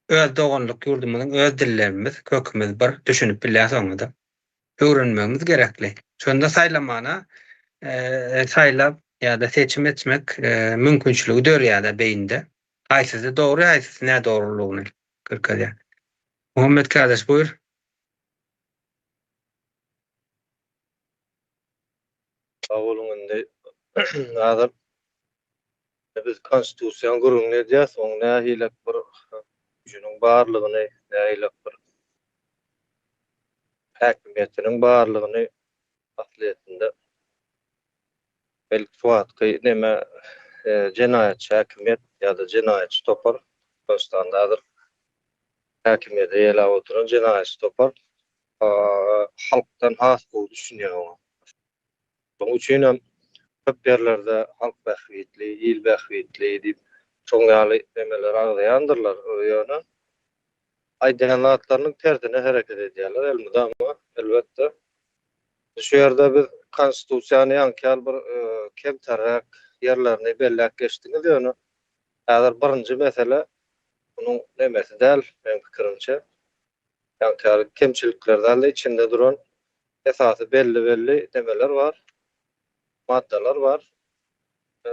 öz doganlyk ýurdumyzyň öz dillerimiz, kökümiz bir, düşünip bilýäs oňa-da. Öwrenmegimiz gerekli. Şonda saýlamana saýlap ýa-da seçim etmek mümkinçiligi dörýär-de beýnide. Haýsysy dogry, haýsysy nädogrulygyny görkezýär. Muhammet kardeş buýur. Sag boluň indi häzir biz konstitusiýanyň gürrüňini edýäs oň nähilek bir güýjüniň barlygyny nähilek bir häkimiýetiniň barlygyny aslyýetinde belki şu wagtky neme jenaýatçy häkimiýet ýa-da jenaýatçy topar Türkmenistanda häzir häkimiýeti eýeläp oturan jenaýatçy topar halkdan has gowy düşünýär oňa. Şonuň üçin hem köp ýerlerde halk bähbitli, il bähbitli diýip şoň ýaly nemeleri agzaýandyrlar. Ýöne aýdýan zatlarynyň tersine hereket edýärler elmydama, elbetde. Şu ýerde biz konstitusiýany ýaňky ýaly bir kemterräk ýerlerini belläp geçdiňiz, ýöne häzir birinji mesele munuň nemesi däl, meň pikirimçe. Ýaňky ýaly kemçilikler däl-de, içinde duran esasy belli-belli nemeler bar, maddalar bar.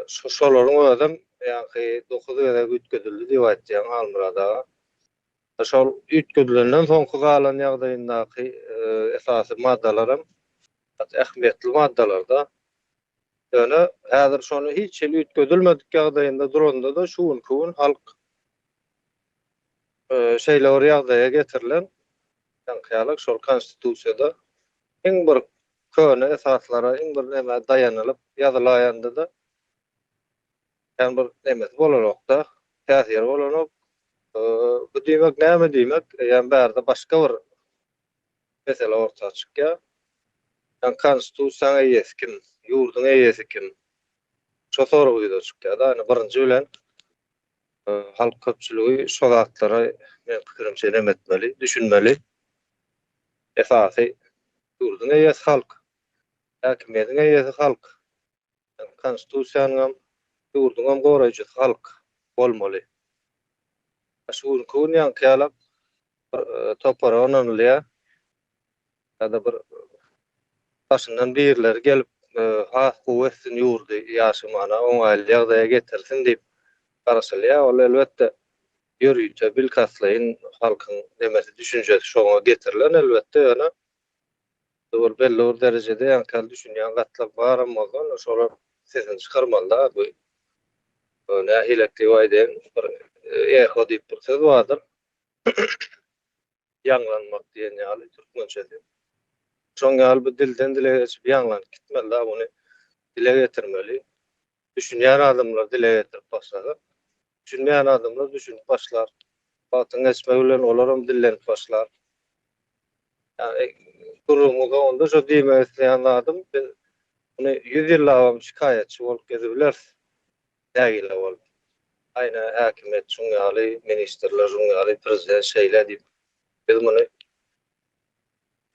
Şu şolaryň özem ýaňky dokuz gezek üýtgedildi diýip aýtýaň Halmyrat aga. Şol üýtgedilenden soňky galan ýagdaýyndaky esasy maddalaram gaty ähmiýetli maddalar-da. Ýöne häzir şony hiç hili üýtgedilmedik ýagdaýynda duranda-da şu günki gün halk şeýle bir ýagdaýa getirilen, ýaňky ýaly şol konstitusiýada iň bir köne esaslara, iň bir nämä daýanylyp ýazylaýanda-da kän bir nemesi bolanok-da, täsiri bolanok. Bu diýmek näme diýmek? Eýýäm bärde başga bir mesele orta çykýar. Ýagny konstitusiýanyň eýesi kim? Ýurduň eýesi kim? Şo sorag ýüze çykýar-da. Ýagny birinji bilen halk köpçüligi şo zatlara meň pikirimçe neme etmeli, düşünmeli. Esasy ýurduň eýesi halk. Häkimiýetiň eýesi halk. Konstitusiýanyňam, ýurduňam goraýjysy halk bolmaly. Şu günki gün ýaňky ýalak bir topara ynanylýar. Ýa-da bir daşyndan birileri gelip has gowy etsin ýurdy, ýaşamana oňaýly ýagdaýa getirsin diýip garaşylýar. Ol elbetde ýörite bilkastlaýyn halkyň nemesi düşünjesi şoňa getirilen elbetde ýöne bir belli bir derejede ýaňky ýaly düşünýän gatlak baram bolsa onda şolar sesini çykarmalyda bu nähilek diýip aýdaýyn bir eho diýip bir söz bardyr ýaňlanmak diýen ýaly türkmençesi şoň ýaly bu dilden dile geçip ýaňlanyp gitmelida muny dile getirmeli düşünýän adamlar dile getirip başlasa düşünmeýän adamlar düşünip başlar wagtyň geçmegi bilen olaram dillenip başlar Ýagny gürrüňiň soňunda şo diýmek isleýän zadym, biz muny ýüz ýyllabam şikaýatçy bolup gezibileris, nägile bolup. Aýna häkimiýet şuň ýaly, ministrler şuň ýaly, prezident şeýle diýip, biz muny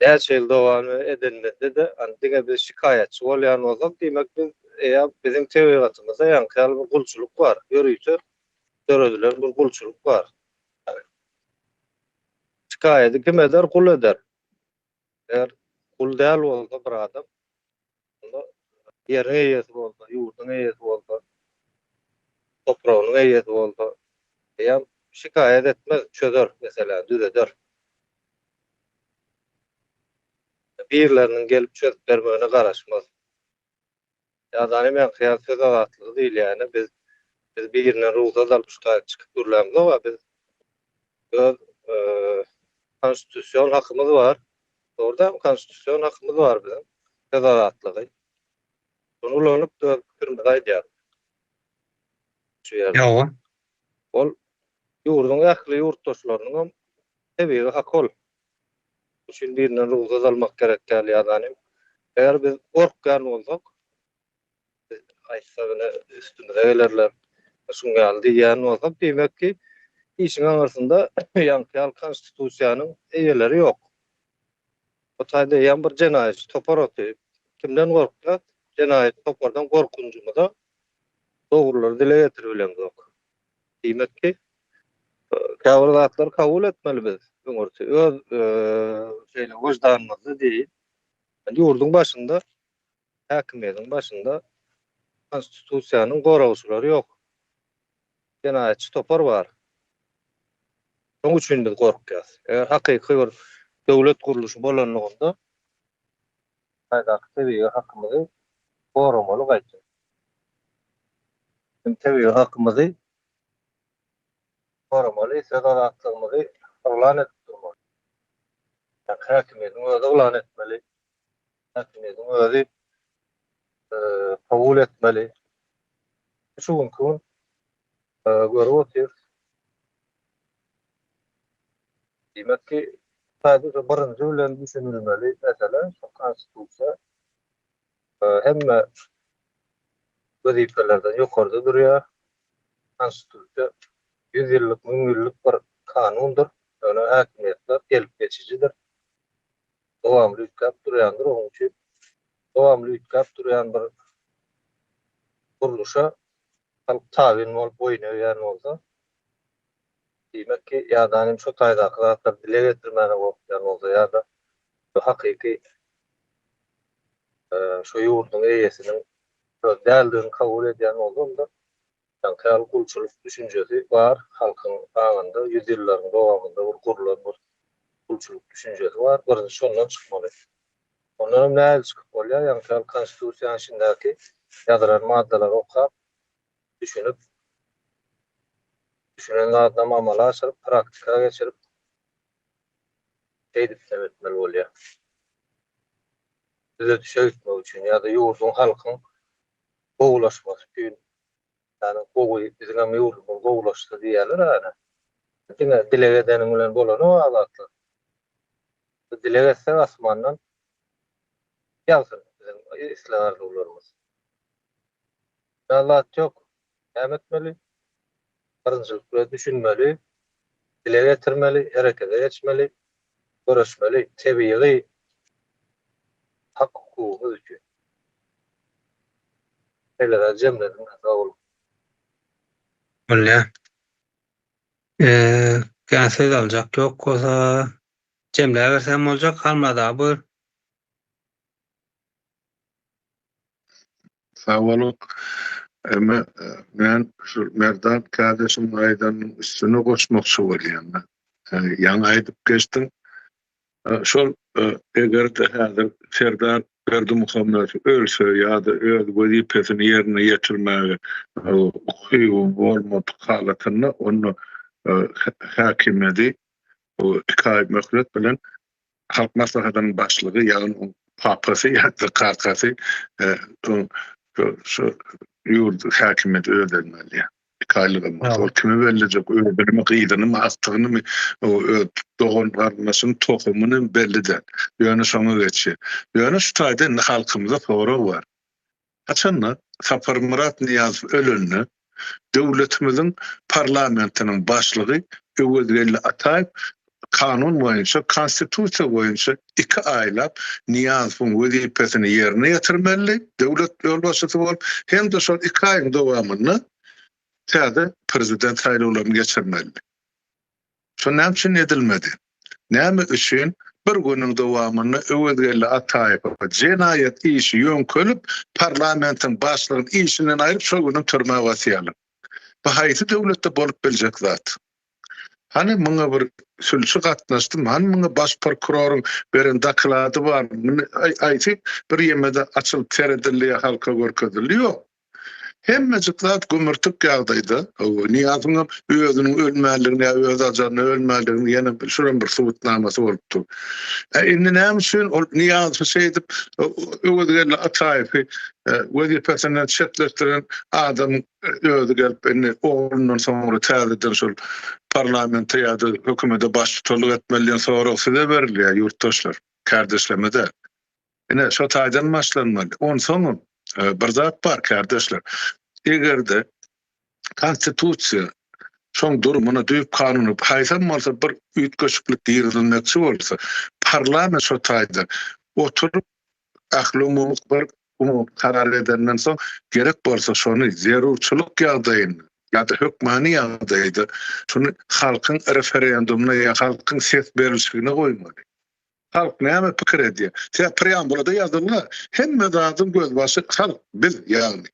näçe ýyl dowam edenimizde-de, hany diňe biz şikaýatçy bolýan bolsak, diýmek biz eýýäm biziň tebigatymyzda ýaňky ýaly bir gulçulyk bar, ýörite döredilen bir gulçulyk bar. Şikaýady kim eder, gul eder. Eger gul däl bolsa bir adam, onda ýeriň eýesi bolsa, ýurduň eýesi bolsa, topragynyň eýesi bolsa, eýýäm şikaýat etmez, çözer meseläni, düzeder. Birleriniň gelip çözüp bermegine garaşmaz. Ýa-da ýaňky ýaly söz azatlygy diýilýäne biz biz birinden rugsat alyp şu taýda çykyp gürlämzok-a biz öz konstitusion hakymyz bar. Dogry dälmi konstitusion hakymyz bar biziň. Söz azatlygy. Şony ulanyp öz pikirimizi aýdýarys. Şu ýerde. Ýoga. Ol ýurduň ähli ýurtdaşlarynyňam tebigy haky ol. Üçin birinden rugsat almak gerek däl ýa-da eger biz gorkýan bolsak, biz aýtsak ine üstümize gelerler, şuň ýaly diýýän bolsak, diýmek ki, işiň aňyrsynda ýaňky ýaly konstitusiýanyň eýeleri ýok. Bu taýda eýýäm bir jenaýatçy topar otyr. Kimden gorkýas? Jenaýatçy topardan gorkunjymyza dogrulary dile getiribilemzok. Diýmek ki, käbir zatlary kabul etmeli biz öňürti. Öz şeýle wyždanymyzda diýeýin. Ýurduň başynda, häkimiýetiň başynda konstitusiýanyň goragçylary ýok. Jenaýatçy topar bar. Şonuň üçin biz gorkýas. Eger hakyky bir döwlet gurluşy bolanlygynda taýdaky tebigy hakymyzy goramaly gaýta. Biziň tebigy hakymyzy goramaly, söz azatlygymyzy yglan edip durmaly. Ýa häkimiýetiň özi yglan etmeli. Häkimiýetiň özi kabul etmeli. Şu günki gün görüp otyrys. Diýmek ki, sadece birinji bilen düşünilmeli mesele şu konstitusiýa hemme wezipelerden ýokarda durýar. Konstitusiýa 100 ýyllyk, 1000 ýyllyk bir kanundyr. Ýöne häkimiýetler gelip geçijidir. Dowamly üýtgäp durýandyr. Onuň üçin dowamly üýtgäp durýan bir gurluşa halk tabyn bolup boýun egýän bolsa, diýmek ki, ýa-da hem şo taýdaky zatlary dile getirmäne gorkýan bolsa ýa-da hakyky şo ýurduň eýesiniň öz däldigini kabul edýän bolsa, onda ýaňky ýaly gulçulyk düşünjesi bar, halkyň aňynda ýüzýyllaryň dowamynda bir gurlan bir gulçulyk düşünjesi bar, birinji şondan çykmaly. Ondanam nähili çykyp bolýar, ýaňky ýaly konstitusiýanyň içindäki ýazylan maddalary okap, düşünip, düşünen zadynam amala aşyryp, praktika geçirip, şeýdip hem etmeli bolýar. Düzedişe gitmek üçin ýa-da ýurduň, halkyň gowulaşmasy üçin, ýagny gowy, biziňem ýurdumyz gowulaşsa diýýärler ana. Diňe dileg edeniň bilen bolanok a zatlar. Dileg etsek asmandan ýagsyn biziň isleg-arzuwlarymyz. Zat ýok. Näme etmeli? Birinjilik bilen düşünmeli, dile getirmeli, herekete geçmeli, göreşmeli tebigy hak-hukugymyz üçin. Şeýleräk jemledim men, sag boluň. Bolýa. Eee, kän söz aljak ýok bolsa, jemläbersem boljak, Halmyrat aga buyur. Sag boluň. Eme men şu Merdan kardeşimiň aýdanynyň üstüne goşmakçy bolýan. Ýaňy aýdyp geçdiň. Şol eger-de häzir Serdar Berdimuhamedow ölse ýa-da öz wezipesini ýerine ýetirmäge ukyby bolmadyk halatynda onda häkimiýeti iki aý möhlet bilen Halk Maslahatynyň başlygy, ýagny oň papasy ýa-da kakasy şu ýurdy häkimiýeti öz eline alýar. Iki aýlygam bolsa. Ol kimi bellejek, özüni, gyzynymy, agtygynymy, öz dogan garyndaşyny, tohumyny belli däl. Ýöne şoňa geçýär. Ýöne şu taýda indi halkymyza sorag bar. Haçanda Saparmyrat Nyýazow ölende, döwletimiziň parlamentiniň başlygy Öwezgeldi Ataýew kanun boýunça, konstitusiýa boýunça iki aýlap Nyýazowyň wezipesini ýerine ýetirmelidi, döwlet ýolbaşçysy bolup, hem-de şol iki aýyň dowamynda täze prezident saýlawlaryny geçirmelidi. Şo näme üçin edilmedi? Näme üçin bir günüň dowamynda Öwezgeldi Ataýewe jenaýat işi ýöňkelip, parlamentiň başlygyny işinden aýryp, şol günem türmä basýarlar? Bu haýsy döwletde bolup biljek zat? Hany muňa bir sülçi gatnaşdymy? Hany muňa baş prokuroryň beren doklady bar? Muny aýsy bir ýemede açylyp seredildi ýa halka görkezildi? Ýok. Hemmejik zat gümürtik ýagdaýda. Nyýazowyňam özüniň ölmänligini ýa öz ajalyna ölmänligini ýene şuram bir subutnamasy bolup dur. E, indi näme üçin ol Nyýazowy şeýdip Öwezgeldi Ataýewi wezipesinden çetleşdiren adamyň özi gelip indi oglundan soňra täzeden şol parlamente ýa-da hökümete baştutanlyk etmeli diýen sorag size berilýär ýurtdaşlar, kärdeşlerime däl. Ine şo taýdan başlanmaly. Onsoňam bir zat bar kärdeşler. Eger-de konstitusiýa şoň durumyna düýp kanuny haýsam bolsa bir üýtgeşiklik girizilmekçi bolsa, parlament şo taýda oturyp ählumumy bir umumy karar edenden soň gerek bolsa şony zerurçylyk ýagdaýynda ýa-da hökmany ýagdaýda şuny halkyň referendumyna ýa halkyň ses berilişigine goýmaly. Halk näme pikir edýär? Sebäp preambulada ýazylgy, hemme zadyň gözbaşy halk, biz ýagny.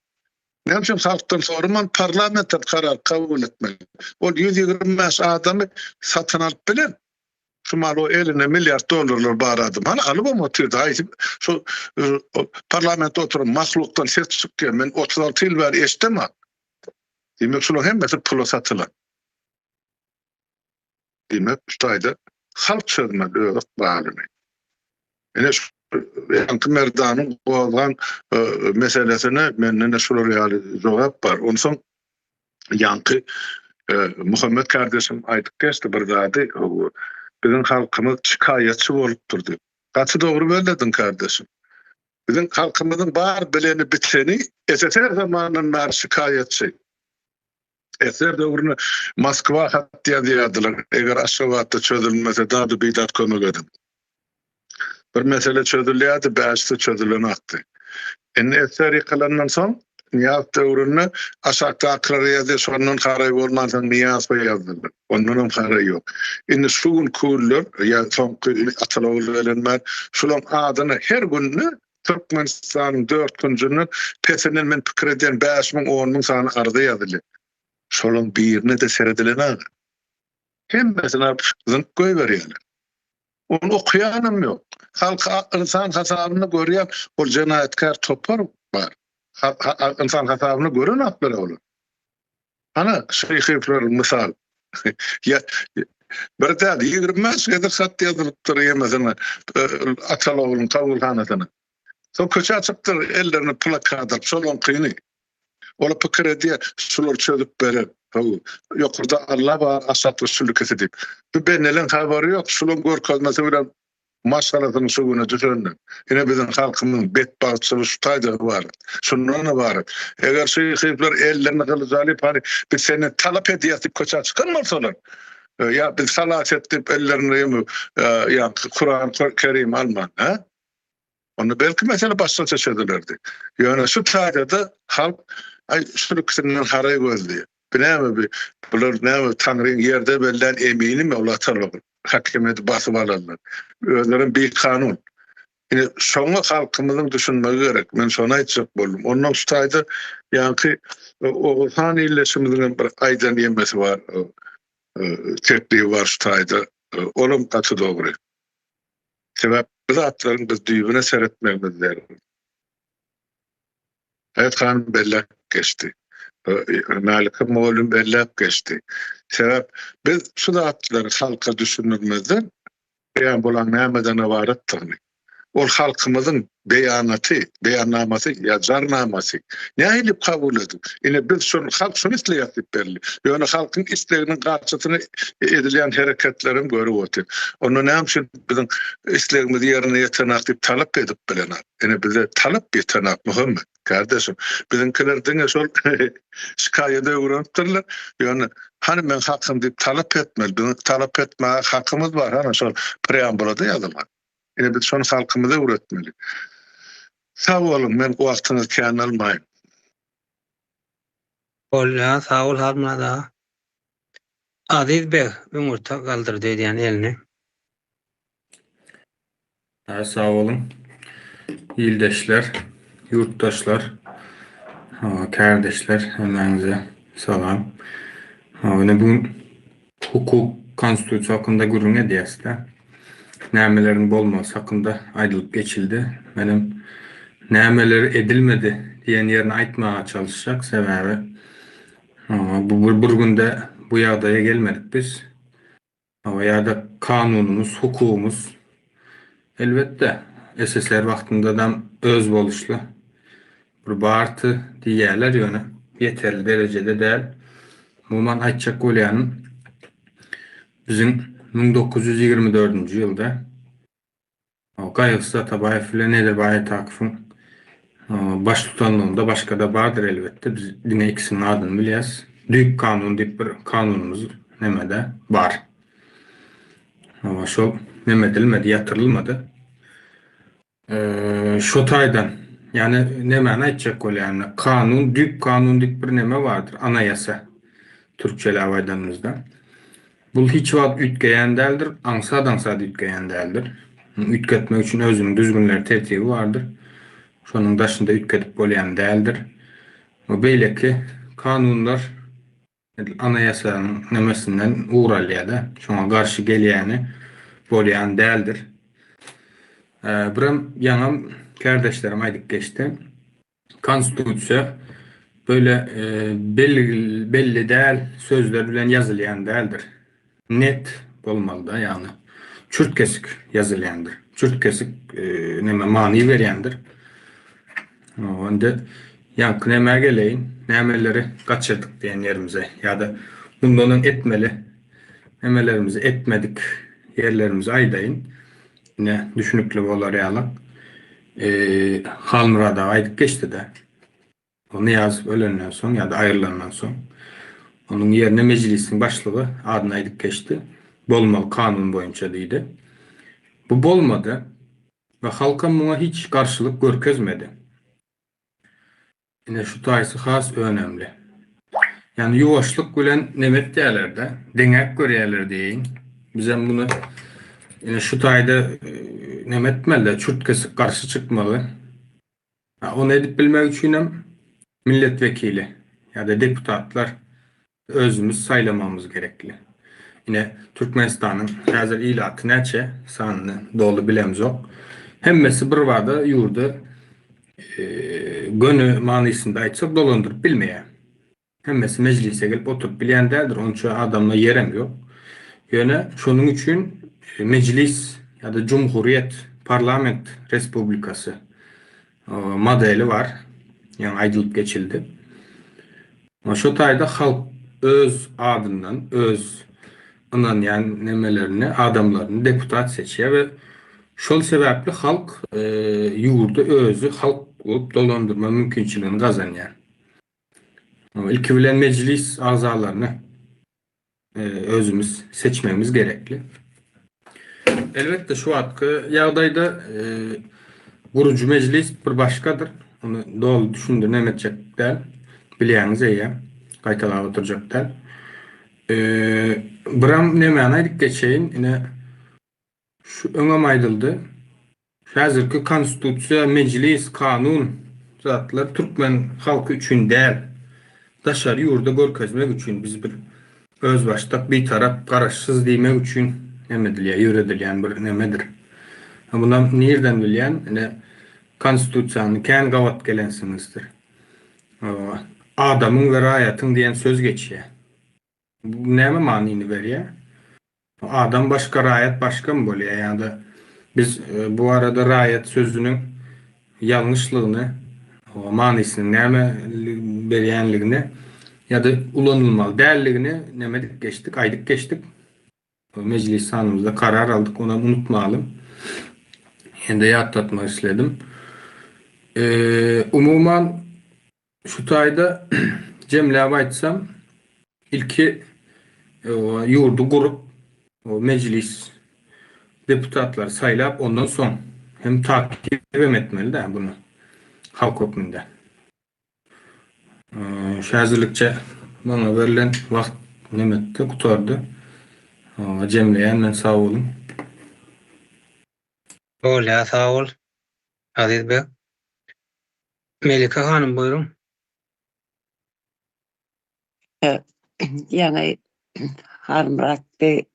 Näme üçin halkdan soraman parlamentden karar kabul etmeli? Ol 125 adamy satyn alyp biler. Şu mal o elinde milliard dollarlar bar adam. Hany alybam otyrdy. Haýsy şu parlamentde oturan mahlukdan ses çykýar. Men 36 ýyl bäri eşidemok. Diýmek şularyň hemmesi pula satylan. Diýmek, şu taýda halk çözmeli öz ykbalyny. Ine şu ýaňky Merdanyň gozgan e, meselesine menden şular ýaly jogap bar. Onsoň ýaňky e, Muhammet kardeşim aýdyp geçdi bir zady, biziň halkymyz şikaýatçy bolupdyr diýip. Gaty dogry bellediň kardeşim. Biziň halkymyzyň bar bileni biteni SSR zamanyndan bäri şikaýatçy. SSR döwründe Moskwa hat ýazýardylar, eger Aşgabatda çözülmese dady-bidat kömek ediň. Bir mesele çözülýärdi, bäşisi çözülenokdy. Indi SSR ýykylandan soň, Nyýazow döwründe aşakdakylara ýazýar, şondan haraý bolmansoň Nyýazowa ýazdylar. Ondanam haraý ýok. Indi şu günki günler, ýa soňky Ataly ogly gelen bäri, şularyň adyna her günde Türkmenistanyň dört künjünden pesinden men pikir edýän 5000, 10000 sany arza ýazylýar. Şolaryň birine-de seredilenok. Hemmesini alyp zyňyp goýberýärler. Ony okaýanam ýok. Halk ynsan hasabynda görýän ol jenaýatkär topar bar. Ynsan hasabynda görenoklar olar. Ana, Şyhyýewler mysal. Ýa bir däl, 25 gezek hat ýazylypdyr ýemesine, Ataly ogluň kabulhanasyna. Soň köçä çykypdyr, ellerine plakat alyp, şolaňkyny. Olar pikir edýär, şular çözüp berer. Ýokarda Alla bar, aşakda şülükisi diýip. Bu bendeleň habary ýok, şulaň görkezmesi bilen maşgalasynyň şu güne düşenini. Ine biziň halkymyzyň betbagtçylygy şu taýda ybarat. Şundan ybarat. Eger şyhyplar ellerini gylyja alyp, hany biz senden talap edýäs diýip köçä çykan bolsalar, ýa biz halas et diýip ellerini ýa Kuran Kerim alman, ha? Onda belki mesele başgaça çözülerdi. Ýöne şu taýda-da halk aý şu ikisinden haraý gözleýär. Bu näme bi? Bular näme Taňryň ýerde bellän eminimi ol atalygy? Häkimiýeti basyp alanlar. Özlerem bikanun. Ine şoňa halkymyzyň düşünmegi gerek. Men şony aýtjak boldum. Ondan şu taýda ýaňky Oguzhan ildeşimiziň hem bir aýdan ýemesi bar, teklibi bar şu taýda. Olam gaty dogry. Sebäp bu zatlaryň biz düýbüne seretmegimiz zerur. Haýat hanym belläp geçdi. Mälike mugallym belläp geçdi. Sebäp biz şu zatlary halka düşündirmezden beýan bolan nämeden ybaratdygyny, ol halkymyzyň beýanaty, beýannamasy ýa jarnamasy nähili kabul edip, ine biz şol halk şuny isleýär diýip berildi. Ýöne halkyň isleginiň garşysyna edilýän hereketlerem görüp otyr. Onda näme üçin biziň islegimiz ýerine ýetenak diýip talap edip bilenak. Ine bize talap ýetenak Muhammet kardeşim. Biziňkiler diňe şol şikaýada öwrenipdirler. Ýöne hany meň hakym diýip talap etmeli. Biziň talap etmäge hakymyz bar. Hany şol preambulada ýazylan. Ine biz şony halkymyza öwretmeli. Sag boluň, men wagtyňyzy kän almaýyn. Bolýa, sag bol Halmyrat aga. Aziz beg öňürti galdyrdy öýdýän elini. Hä sag boluň. Ildeşler, ýurtdaşlar, kärdeşler hemmäňize salam. Ine bu gün hukuk, konstitusiýa hakynda gürrüň edýäs-de. Nämeleriň bolmasy hakynda aýdylyp geçildi. Menem nämeler edilmedi. diýen ýerini aýtmaga çalyşjak. Sebäbi bu bir günde bu ýagdaýa gelmedik biz. Ýa-da kanunymyz, hukugymyz elbetde SSR wagtyndadam özboluşly bir bardy diýýärler, ýöne ýeterli derejede däl. Umuman aýtjak bolýanym, biziň 1924-nji ýylda Gaýgysyz Atabaýew bilen Nedirbaý Aýtakowyň baştutanlygynda başga-da bardyr elbetde, biz diňe ikisiniň adyny bilýäs. Düýp kanun diýip bir kanunymyz nemede bar. Şol neme edilmedi, ýatyrylmady. Şo taýdan, ýagny nemäni aýtjak bolýan, kanun, düýp kanun diýip bir neme bardyr, anaýasa türkçeläp aýdanymyzda. Bul hiç wagt üýtgeýän däldir, aňsat-aňsat üýtgeýän däldir. Üýtgetmek üçin özüniň düzgünleri, tertibi bardyr. Şonuň daşynda üýtgedip bolýan däldir. We beýleki kanunlar edil Anaýasanyň nemesinden ugur alýar-da, şoňa garşy gelýäni bolýan däldir. Birem ýaňam kärdeşlerim aýdyp geçdi. Konstitusiýa böyle belli däl sözler bilen ýazylýan däldir. Net bolmalyda, ýagny çürt-kesik ýazylýandyr. Çürt-kesik neme many berýändir. Onda ýaňky nämä geleýin, nämeleri gaçyrdyk diýen ýerimize ýa-da mundan öň etmeli nemelerimizi etmedik ýerlerimizi aýdaýyn. Ine, düşünikli bolar ýaly. Halmyrat aga aýdyp geçdi-de. O Nyýazow ölenden soň ýa-da aýrylandan soň, onuň ýerine mejlisiň başlygy adyny aýdyp geçdi. Bolmaly kanun boýunça diýdi. Bu bolmady we halkam muňa hiç garşylyk görkezmedi. Ine şu taýsy has önemli. Ýagny ýuwaşlyk bilen neme etýärler-de, deňäp görýärler diýeýin. Bizem muny ine şu taýda neme etmeli-de, çürt-kesik garşy çykmaly. Ony edip bilmek üçinem milletwekili ýa-da deputatlar özümiz saýlamagymyz gerekli. Ine Türkmenistanyň häzir ilaty näçe sanyny doly bilemzok. Hemmesi birbada ýurdy göni manysynda aýtsak dolandyryp bilmeýär. Hemmesi mejlise gelip oturyp bilýän däldir, onça adamda ýerem ýok. Ýöne şonuň üçin mejlis ýa-da jumhuriýet, parlament respublikasy modeli bar, ýaňy aýdylyp geçildi. Şo taýda halk öz adyndan, öz ynanýan nemelerini, adamlaryny deputat seçýär we şol sebäpli halk ýurdy özi halk bolup dolandyrma mümkinçiligini gazanýar. Ilki bilen mejlis agzalaryny özümiz seçmegimiz gerekli. Elbetde şu wagtky ýagdaýda gurujy mejlis bir başgadyr. Ony doly düşündirmem etjek däl. Bilýäňiz eýýäm. Gaýtalap oturjak däl. Biram nemäni aýdyp geçeýin. Ine şu öňem aýdyldy. Häzirki konstitusiýa, mejlis, kanun zatlar türkmen halky üçin däl. Daşary ýurda görkezmek üçin biz bir özbaşdak, bitarap, garaşsyz diýmek üçin neme edilýär, ýöredilýän bir nemedir. Munam nirden bilýän? Ine konstitusiýany kän gabat gelensiňizdir. Adamyň we raýatyň diýen söz geçýär. Bu näme manyny berýär? Adam başga, raýat başgamy bolýar? Ýa-da biz bu barada raýat sözüniň ýalňyşlygyny, manysynyň näme berýänligini ýa-da ulanylmaly däldigini näme edip geçdik, aýdyp geçdik. Mejlis sanymyzda karar aldyk, onam unutmalyň. Ýene-de ýatlatmak isledim. Umuman, Şu taýda jemläp aýtsam, ilki ýurdy gurup, mejlis deputatlary saýlap, ondan soň hem takybem etmeli-dä buny halk hökmünde. Şu häzirlikçe maňa berlen wagt neme etdi, gutardy. Jemleýän men sag boluň. Bolýar sag bol Aziz beg. Melike hanym buýruň. Ýaňy Halmyrat beg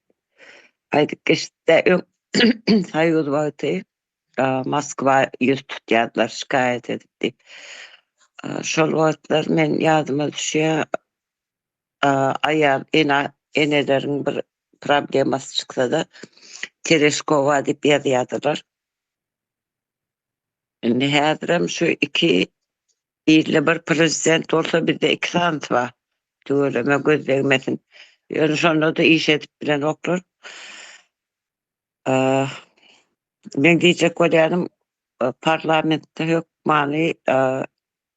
aýdyp geçdi-de öň soýuz wagty Moskwa ýüz tutýardylar şikaýat edip diýip. Şol wagtlar men ýadyma düşýär, aýal ene eneleriň bir problemasy çyksa-da Tereşkowa diýip ýazýardylar. Indi häzirem şu iki ilde bir prezident bolsa bizde iki sanysy bar. Tüweleme göz degmesin. Ýöne şonda-da iş edip bilenoklar. Men diýjek bolýanym parlamentde hökmany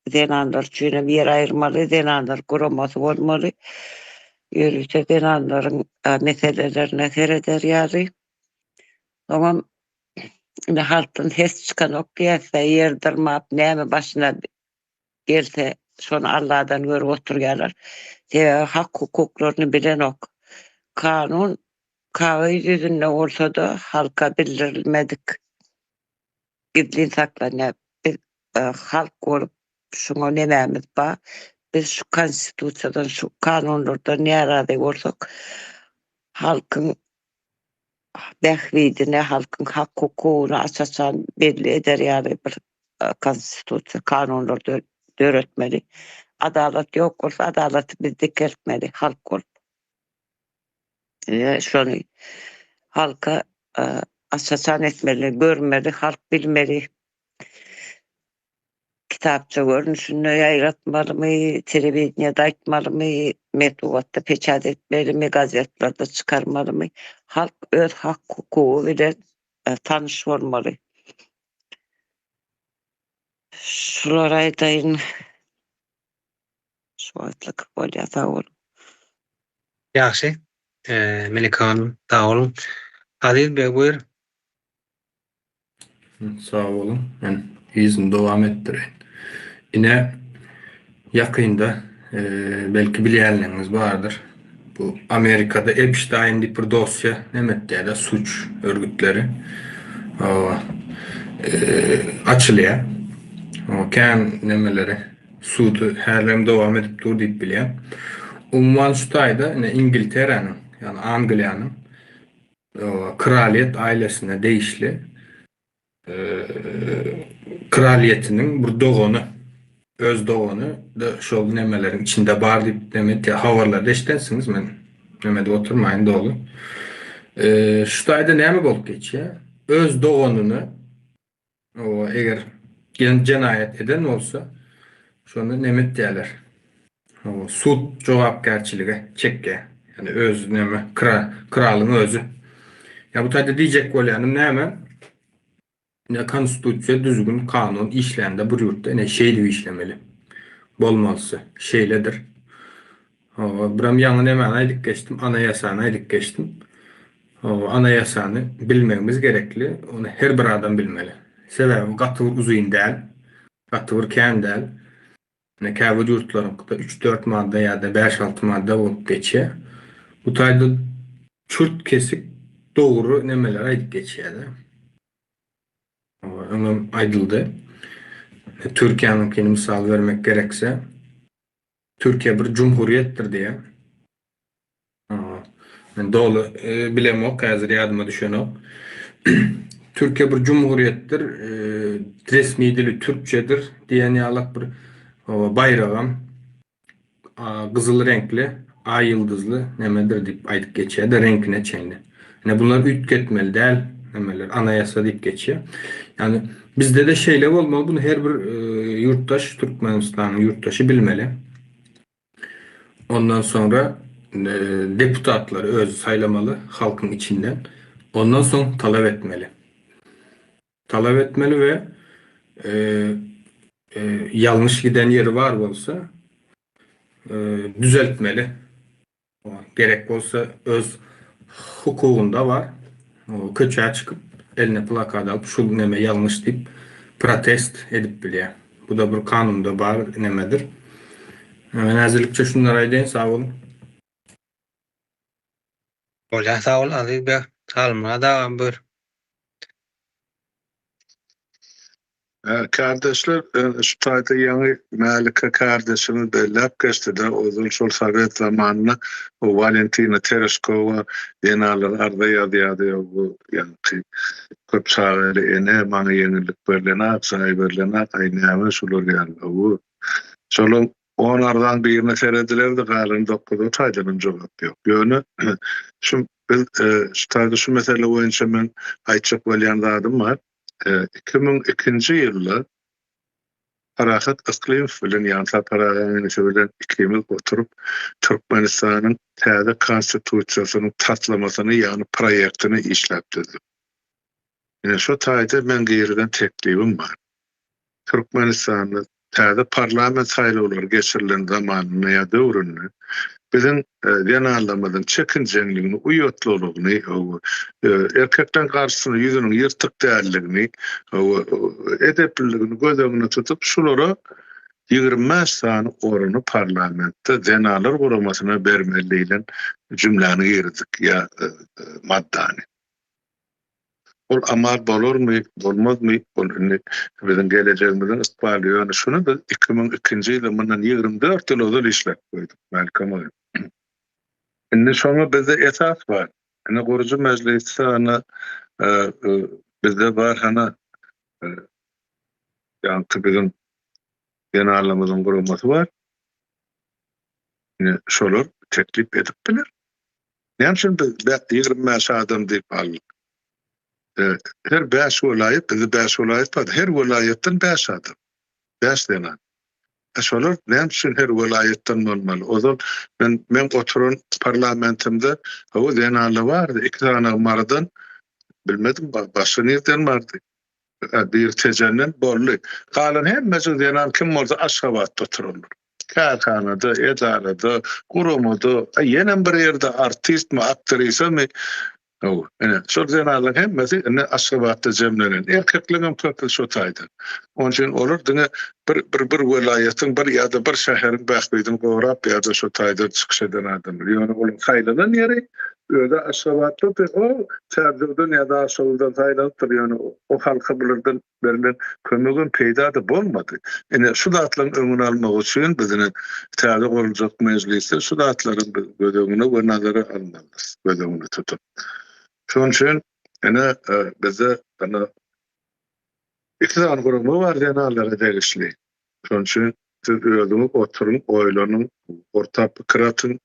zenanlar üçin hem ýer aýyrmaly, zenanlar guramasy bolmaly. Ýörite zenanlaryň meselelerine sereder ýaly. Soňam indi halkdan ses çykanok diýýäs-dä, ýer dyrmap näme başyna gelse şony Alladan görüp oturýarlar. Sebäbi hak-hukuklaryny bilenok. Kanun kagyz ýüzünde bolsa-da halka bildirilmedik. Gizlin saklanýar. Biz halk bolup şuňa nemämiz bar? Biz şu konstitusiýadan, şu kanunlardan närazy bolsak, halkyň bähbidine, halkyň hak-hukugyny aç-açan belli eder ýaly bir konstitusiýa, kanunlar döretmeli. Adalat ýok bolsa, adalaty biz dikeltmeli halk bolup. Ine, şony halka aç-açan etmeli, görmeli, halk bilmeli. Kitapça görnüşinde ýaýratmalymy, telewideniýede aýtmalymy, metbugatda peçat etmelimi, gazetlerde çykarmalymy, halk öz hak-hukugy bilen tanyş bolmaly. Şulary aýdaýyn. Şu wagtlyk bolýar, sag boluň. Ýagşy. Melike hanym, sag boluň. Aziz beg buýur. Sag boluň. Men yzyny dowam etdireýin. Ine, ýakynda, belki bilýänleriňiz bardyr, bu Amerikada Epstein diýip bir dosýa neme etýär-de, suç örgütleri açylýar. Kän nemeleri, sudy hälem dowam edip dur diýip bilýän. Umuman şu taýda ine Ingilteräniň, ýagny Angliýanyň Kralýet ailesine degişli kralýetiniň bir dogany, öz dogany da şol nemeleriň içinde bar diýip neme etýär, habarlarda eşidensiňiz, men neme edip oturmaýyn doly. Şu taýda näme bolup geçýär? Öz doganyny Owa, eger jenaýat eden bolsa, şonda neme etýärler? Owa, sud jogapkärçilige çekýär. Ýagny öz neme, kralyň özi. Ýa bu taýda diýjek bolýanym näme? Ine konstitusiýa düzgün, kanun işlände bir ýurtda ine şeýdip işlemeli. Bolmalysy şeýledir. Hawa, biram ýaňy nemäni aýdyp geçdim, anaýasany aýdyp geçdim. Hawa, anaýasany bilmegimiz gerekli, ony her bir adam bilmeli. Sebäbi gaty bir uzyn däl, gaty bir kän däl. Ine käbir ýurtlaryňkyda üç-dört madda ýa-da bäş-alty madda bolup geçýär. Bu taýda çürt-kesik dogry nemeleri aýdyp geçýär-de. Hawa, öňem aýdyldy. Türkiýäniňkini mysal bermek gerekse, Türkiýe bir jumhuriýetdir diýýär. Men doly bilemok, häzir ýadyma düşenok. Türkiýe bir jumhuriýetdir, resmi dili türkçedir diýen ýalak bir baýragam gyzyl reňkli, aý ýyldyzly nemedir diýip aýdyp geçýär-de reňkine çenli. Ine bular üýtgetmeli däl nemeler, anaýasa diýip geçýär. Ýagny bizde-de şeýle bolmaly, bunu her bir ýurtdaş, Türkmenistanyň ýurtdaşy bilmeli. Ondan soňra deputatlary özi saýlamaly halkyň içinden. Ondan soň talap etmeli. Talap etmeli we ýalňyş giden ýeri bar bolsa düzeltmeli. Gerek bolsa öz hukugynda bar. Köçä çykyp eline plakad alyp şul neme ýalňyş diýip protest edip bilýär. Bu-da bir kanunda bar nemedir. Men häzirlikçe şunlary aýdaýyn sag boluň. Bolýar sag bol Aziz beg. Halmyrat agam buyur. Kardeşler, şu taýda ýaňy Mälike kardeşimiz belläp geçdi-de, ozal şol sowet zamanynda o Walentina Tereşkowa zenanlar arza ýazýardy, bu ýaňky köp çagaly ene, maňa ýeňillik berlenak, jaý berlenak, aý näme şular ýaly. Şolaň on arzaň birine seredilerdi, galan dokuzy taýdanam jogap ýok. Ýöne şu biz şu taýda şu mesele boýunça men aýtjak bolýan zadym bar. 2002-nji ýylda Parahat Yklymow bilen, ýagny Sapar agaň inisi bilen ikimiz oturyp, Türkmenistanyň täze Konstitusiýasynyň taslamasyny, ýagny proýektini işläp düzdük. Ine, şo taýda meň girizen teklibim bar. Türkmenistanda täze parlament saýlawlary geçirilen zamanynda ýa döwründe biziň zenanlarymyzyň çekinjeňligini, uýatlylygyny, erkekleň garşysynda ýüzüniň ýyrtyk däldigini, edepliligini göz öňünde tutup, şulara 25 sany oruny parlamentde zenanlar guramasyna bermeli diýlen jümläni girizdik ýa maddany. Ol amal bolarmy, bolmazmy, ol indi biziň gelejegimiziň ykbaly. Ýöne şuny biz 2002-nji ýylda, mundan 24 ýyl ozal işläp goýduk, Mälik aga. Indi şoňa bizde esas bar. Ine gurujy mejlisde ana bizde bar hana ýaňky biziň zenanlarymyzyň guramasy bar. Ine şolar teklip edip biler. Näme üçin biz 25 adam diýip aldyk? Her 5 welaýat, bizde 5 welaýat bar. Her welaýatdan 5 adam. 5 zenan. E şolar näme üçin her welaýatdan bolmaly? Ozal men men oturan parlamentimde o zenanlar bardy. 2 sany Marydan bilmedim başga nirden bardy. Bir Tejenden boldy. Galan hemmesi zenan kim bolsa Aşgabatda oturanlar. Kärhanada, edarada, guramada, ýenem bir ýerde artistmi, aktrisamy, hawa, ine, şol zenanlaryň hemmesi indi Aşgabatda jemlenen. Erkekleňem köpüsi şo taýda. Onuň üçin olar diňe bir bir bir welaýatyň bir ýa-da bir şäheriň bähbidini gorap ýa-da şo taýda çykyş eden adamlar. Ýöne olaryň saýlanan ýeri özi Aşgabatda, o Çärjewden ýa-da Daşoguzdan saýlanypdyr, ýöne o halka bulardan berlen kömegem peýda-da bolmady. Ine, şu zatlaryň öňüni almak üçin biz ine täze guruljak mejlisde şu zatlaryň biz göz öňüne we nazara almalydyrys, göz öňünde tutup. Şonuň üçin ine bizde ine iki sany gurama bar zenanlara degişli. Şonuň üçin siz özüňiz oturyň, oýlanyň, orta pikir atyň,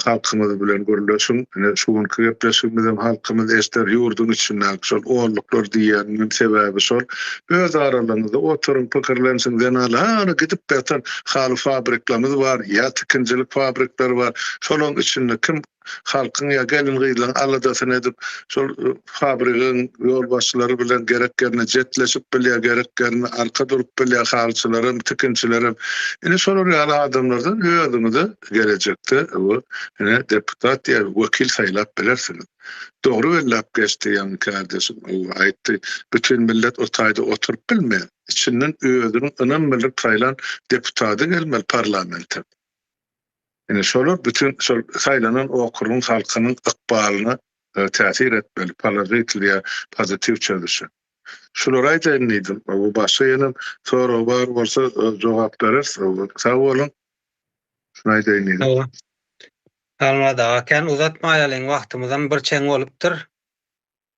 halkymyz bilen gürleşiň. Ine, şu günki gepleşigimizem halkymyz eşder, ýurduň içindäki şol onluklar diýýänimiň sebäbi şol. Öz aralygyňyzda oturyň, pikirlenşiň, zenanlar, hany gidip ýatan haly fabriklerimiz bar, ýa tikinçilik fabrikleri bar, şolaryň içinde kim halkyň ýa gelin-gyzlaryň aladasyny edip, şol fabrigiň ýolbaşçylary bilen gerek ýerinde jetleşip bilýär, gerek ýerinde arka durup bilýär halyçylaram, tikinçilerem. Ine, şolar ýaly adamlardan özüňize gelejekde bu ine deputat ýa wekil saýlap bilersiňiz. Dogry belläp geçdi ýaňy kärdeşim, aýtdy, bütin millet o taýda oturyp bilmeýär. Içinden özüniň ynam bildirip saýlan deputady gelmeli parlamente. Ine şolar bütin şol saýlanan okrugyň halkynyň ykbalyna täsir etmeli, položitel ýa pozitiw çözüşe. Şulary aýdaýyn diýdim. Bu başga ýene sorag bar bolsa jogap bereris. Sag boluň. Şuny aýdaýyn diýdim. Halmyrat aga, kän uzatmaýalyň, wagtymyzam bir çen bolupdyr.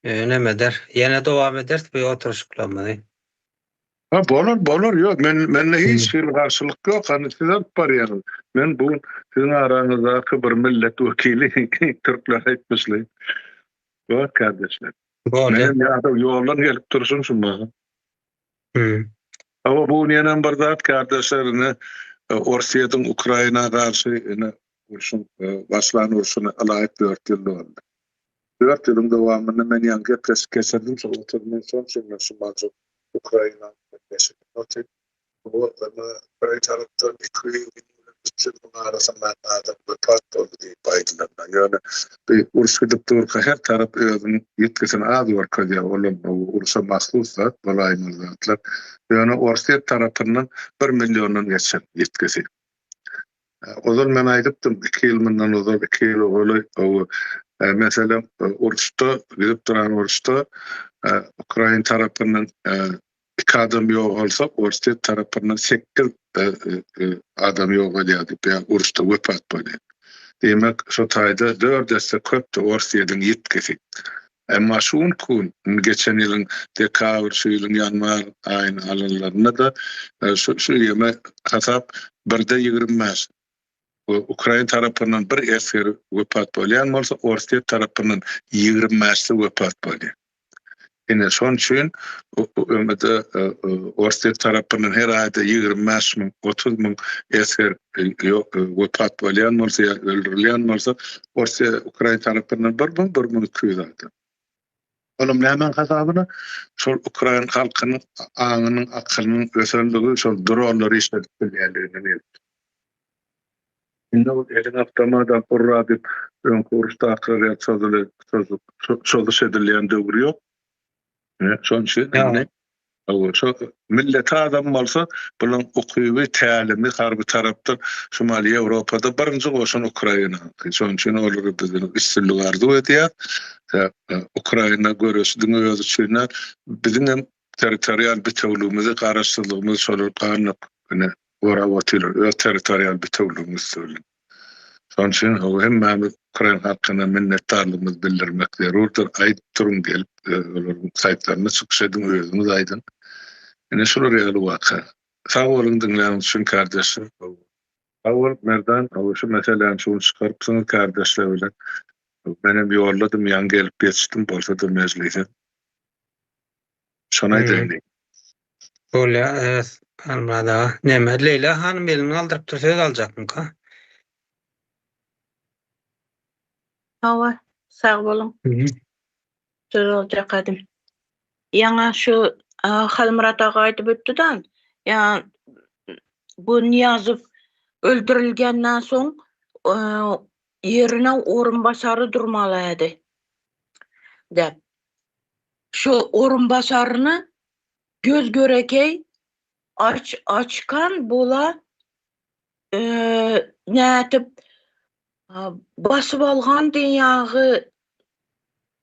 Neme eder? Ýene dowam ederis bu oturyşyklarymyzy. Ha bolar bolar ýok men mende hiç hili garşylyk ýok hany siz alyp barýaňyz men bu siziň araňyzdaky bir millet wekili türkler aýtmyşlaýyn ýok kardeşler men ýa-da ýoldan gelip durşum şu maňa Hawa bu gün ýenem bir zat kardeşler ine Orsýetiň Ukraina garşy ine urşuň başlan urşuny ylaýyk 4 ýyl boldy. 4 ýylyň dowamynda men ýaňy gepleşik geçirdim, şol oturymdan soň şunda şu maljak Ukraina gepleşik otyr. Bu ýa bir tarapdan 200 bilen 300 müň arasyndaky adam wepat boldy diýip aýdylanda. Ýöne bu uruş gidip durka her tarap özüniň ýitgisini az görkezýär. Olam urşa mahsus zat, bolaýmaly zatlar. Ýöne Orsýet tarapyndan 1 milliondan geçen ýitgisi. Ozal men aýdypdym, 2 ýyl mundan ozal, 2 ýyl ozaly, meselem, uruşda, gidip duran uruşda Ukrain tarapyndan 2 adam ýogalsa, Orsýet tarapyndan 8 adam ýogalýar diýip, ýa uruşda wepat bolýar. Diýmek, şo taýda 4 esse köpdi Orsýetiň ýitgisi. Emma şu günki gün, indi geçen ýylyň dekabr, şu ýylyň ýanwar aýyny alanlarynda-da şu şu ýeme hasap birde 25. Ukrain tarapyndan bir esger wepat bolýan bolsa, Orsýet tarapyndan 25-si wepat bolýar. Ine, şonuň üçin öňde Orsýet tarapyndan her aýda 25 müň, 30 müň esger wepat bolýan bolsa ýa öldürilýän bolsa, Orsýet Ukraina tarapyndan 1 müň, 1200 adam. Olam nämäň hasabyna? Şol ukrain halkynyň aňynyň, akylynyň ösenligi, şol dronlary işledip bilýänliginden gelip. Indi ol eliň awtomadam urra diýip öňki uruşdakylar ýaly çozuly çozuş edilýän döwür ýok. Ine, şonuň üçin indi hawa, şo milleti adam bolsa bulaň ukyby, tälimi harby tarapdan şu mahaly Ýewropada birinji goşun Ukrainanyňky. Şonuň üçin olara biz üstünlik arzuw edýäs. Ukraina göreşi diňe özi üçin däl, biziň hem territorial bitewligimizi, garaşsyzlygymyzy şolar gan döküp ine gorap otyrlar öz territorial bitewligiň üsti bilen. Şonuň üçin hawa hemmämiz ukrain halkyna minnetdarlygymyzy bildirmek zerurdyr. Aýdyp duruň gelip olaryň saýtlarynda çykyş ediň özüňiz aýdyň. Ine şular ýaly waka. Sag boluň diňläniňiz üçin kardeşler. Sag bol Merdan hawa şu meseläni şu gün çykarypsyňyz kardeşler bilen. Menem ýolladym ýaňy gelip ýetişdim bolsa-da mejlise. Şony aýdaýyn diýdim. Bolýar, Halmyrat aga. Näme, Leýla hanym elini galdyrypdyr, söz aljakmyka? Hawa, sag boluň. Söz aljakadym. Ýaňa şu Halmyrat aga aýdyp ötdi-de, ýa bu Nyýazow öldürilgenden soň ýerine orunbasary durmaly edi dep. Şu orunbasaryny göz görekeý aç açkan bola nätip basyp algan diýýagy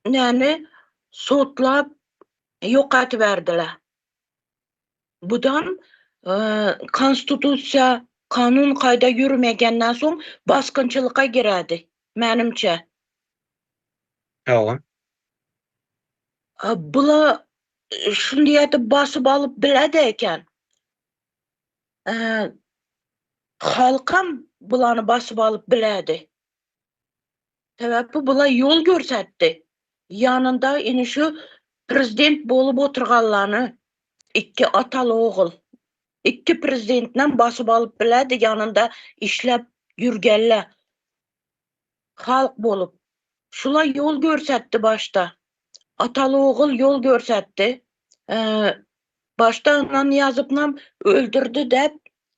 näni sotlap ýok ätiberdiler. Budam konstitusiýa kanun kaýda ýürmegenden soň basgynçylyka giredi menimçe. Hawa. Bula şunday edip basyp alyp biledi eken. Halkam bulany basyp alyp biledi. Sebäbi bula ýol görsetdi. Ýanynda ine şu prezident bolup oturganlany ikki ataly ogul. Ikki prezidentinem basyp alyp biledi ýanynda işläp ýürgenle. Halk bolup. Şula ýol görsetdi başda. Ataly ogul ýol görsetdi. Başda ondan ýazypnam öldürdi dep,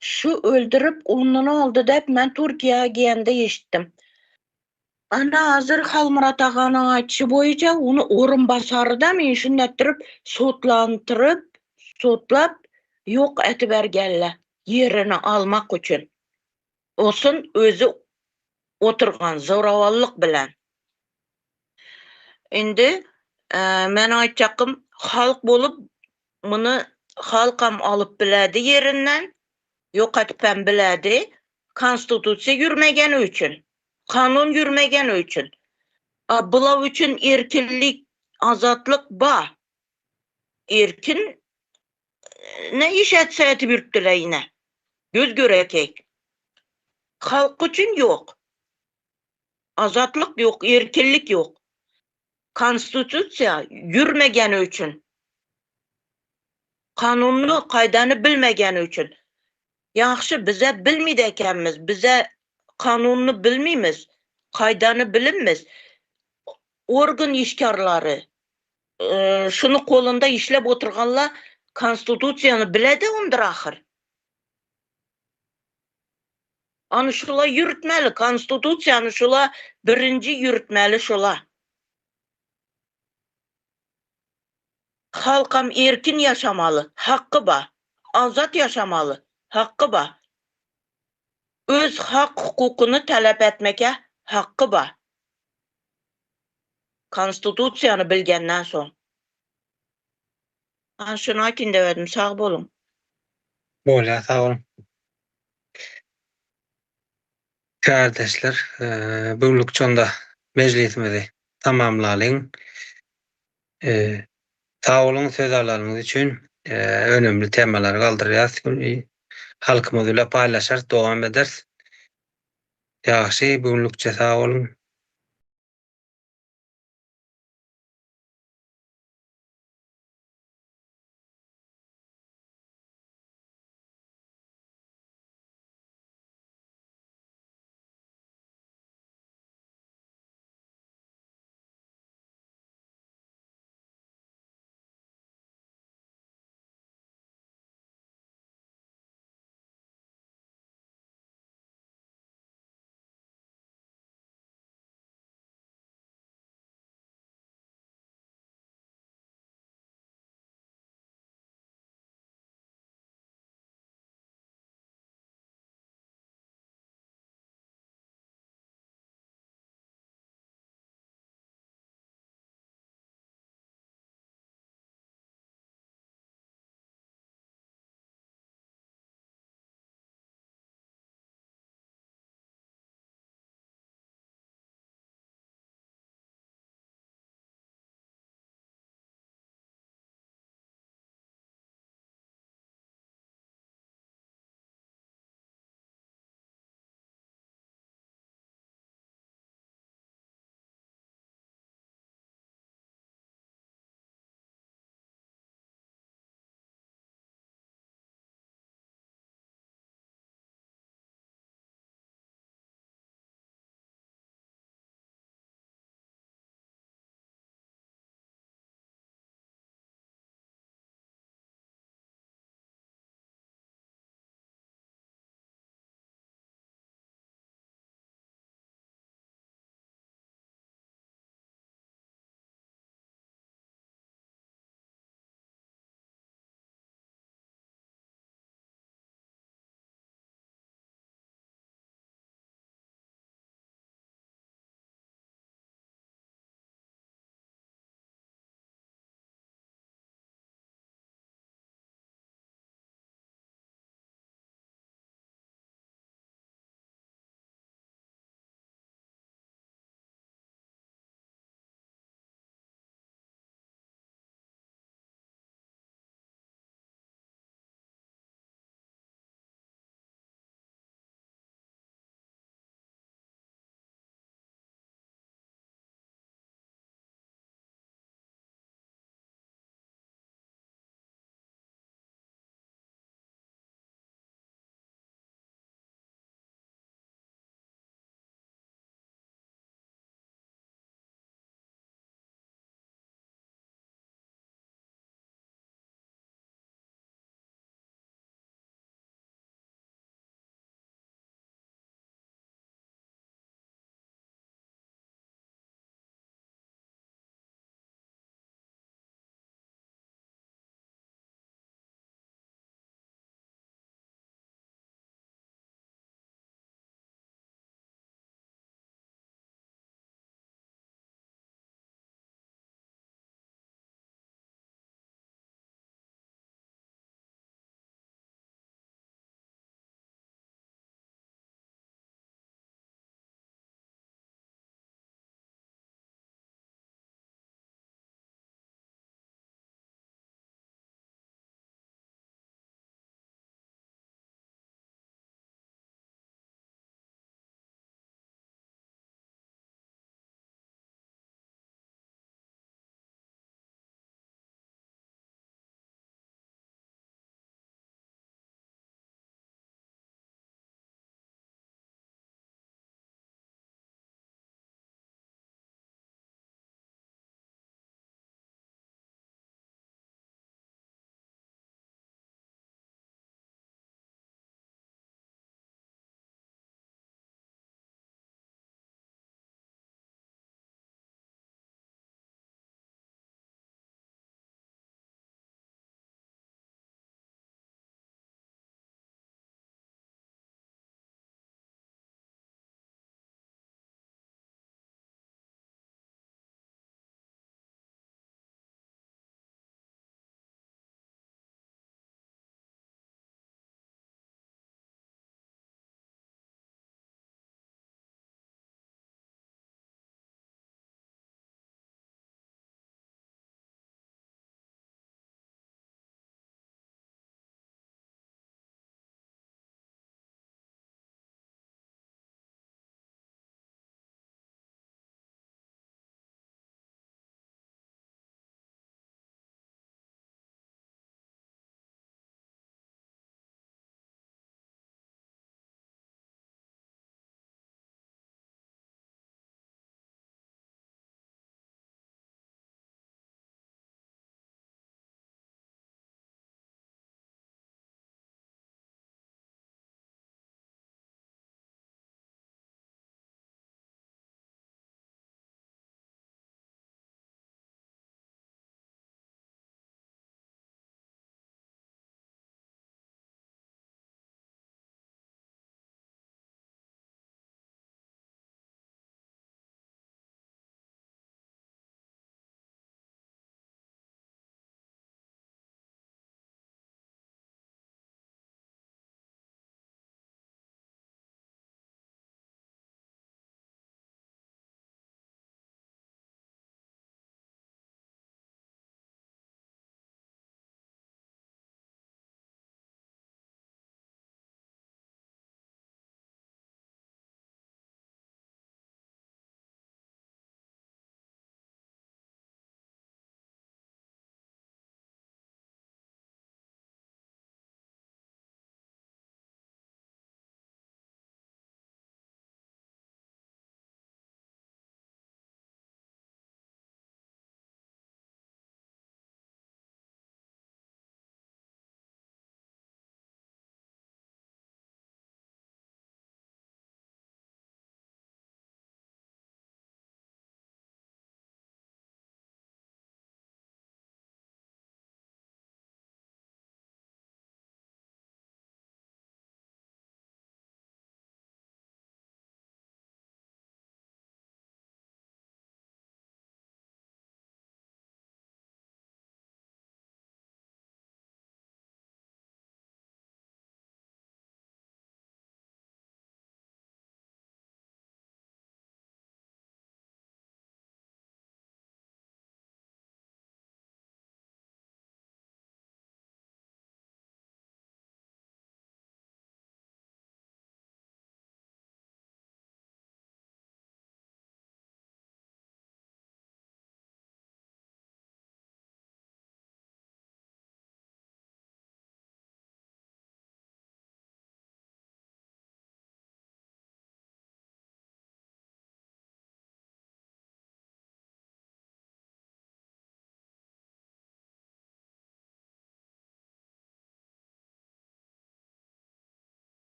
şu öldürip ondan aldy dep men Türkiýä gende eşitdim. Ana hazir Halmyrat aganyň aýdyşy boýunça ony orunbasary-da men şundatdyryp sudlandyryp, sudlap ýok ätibergenler ýerini almak üçin. Olsun özi oturgan zorawanlyk bilen. Indi men aýtjakym halk bolup muny halkam alyp biledi ýerinden, ýok edipem biledi, konstitusiýa ýürmegeni üçin, kanun ýürmegeni üçin. A bulaw üçin erkinlik, azatlyk ba. Erkin ne iş etse edip ýürüpdiler ine. Göz görekeý. Halk üçin ýok. Azatlyk ýok, erkinlik ýok. Konstitusiýa ýürmegeni üçin. Kanunyny, kaýdany bilmegeni üçin. Ýagşy bize bilmidi ekenmiz, bize kanunyny bilmimiz, kaýdany bilimmiz. Organ işgärleri şuny kolunda işläp oturganlar konstitusiýany biledi ondur ahyr. Any şula ýürütmeli, konstitusiýany şula birinji ýürütmeli şula. Halkam erkin ýaşamaly, haky ba. Azat ýaşamaly, haky ba. Öz hak hukukyny talap etmeke haky ba. Konstitusiýany bilgenden soň. Ana şuny aýtyn dep edim, sag boluň. Bolýar sag boluň. Kärdeşler, bu günlük şonda mejlisimizi tamamlalyň. Sag boluň söz alanyňyz üçin. Önemli temalary galdyrýas. Halkymyz bilen paýlaşarys, dowam ederis. Ýagşy, bu günlükçe sag boluň.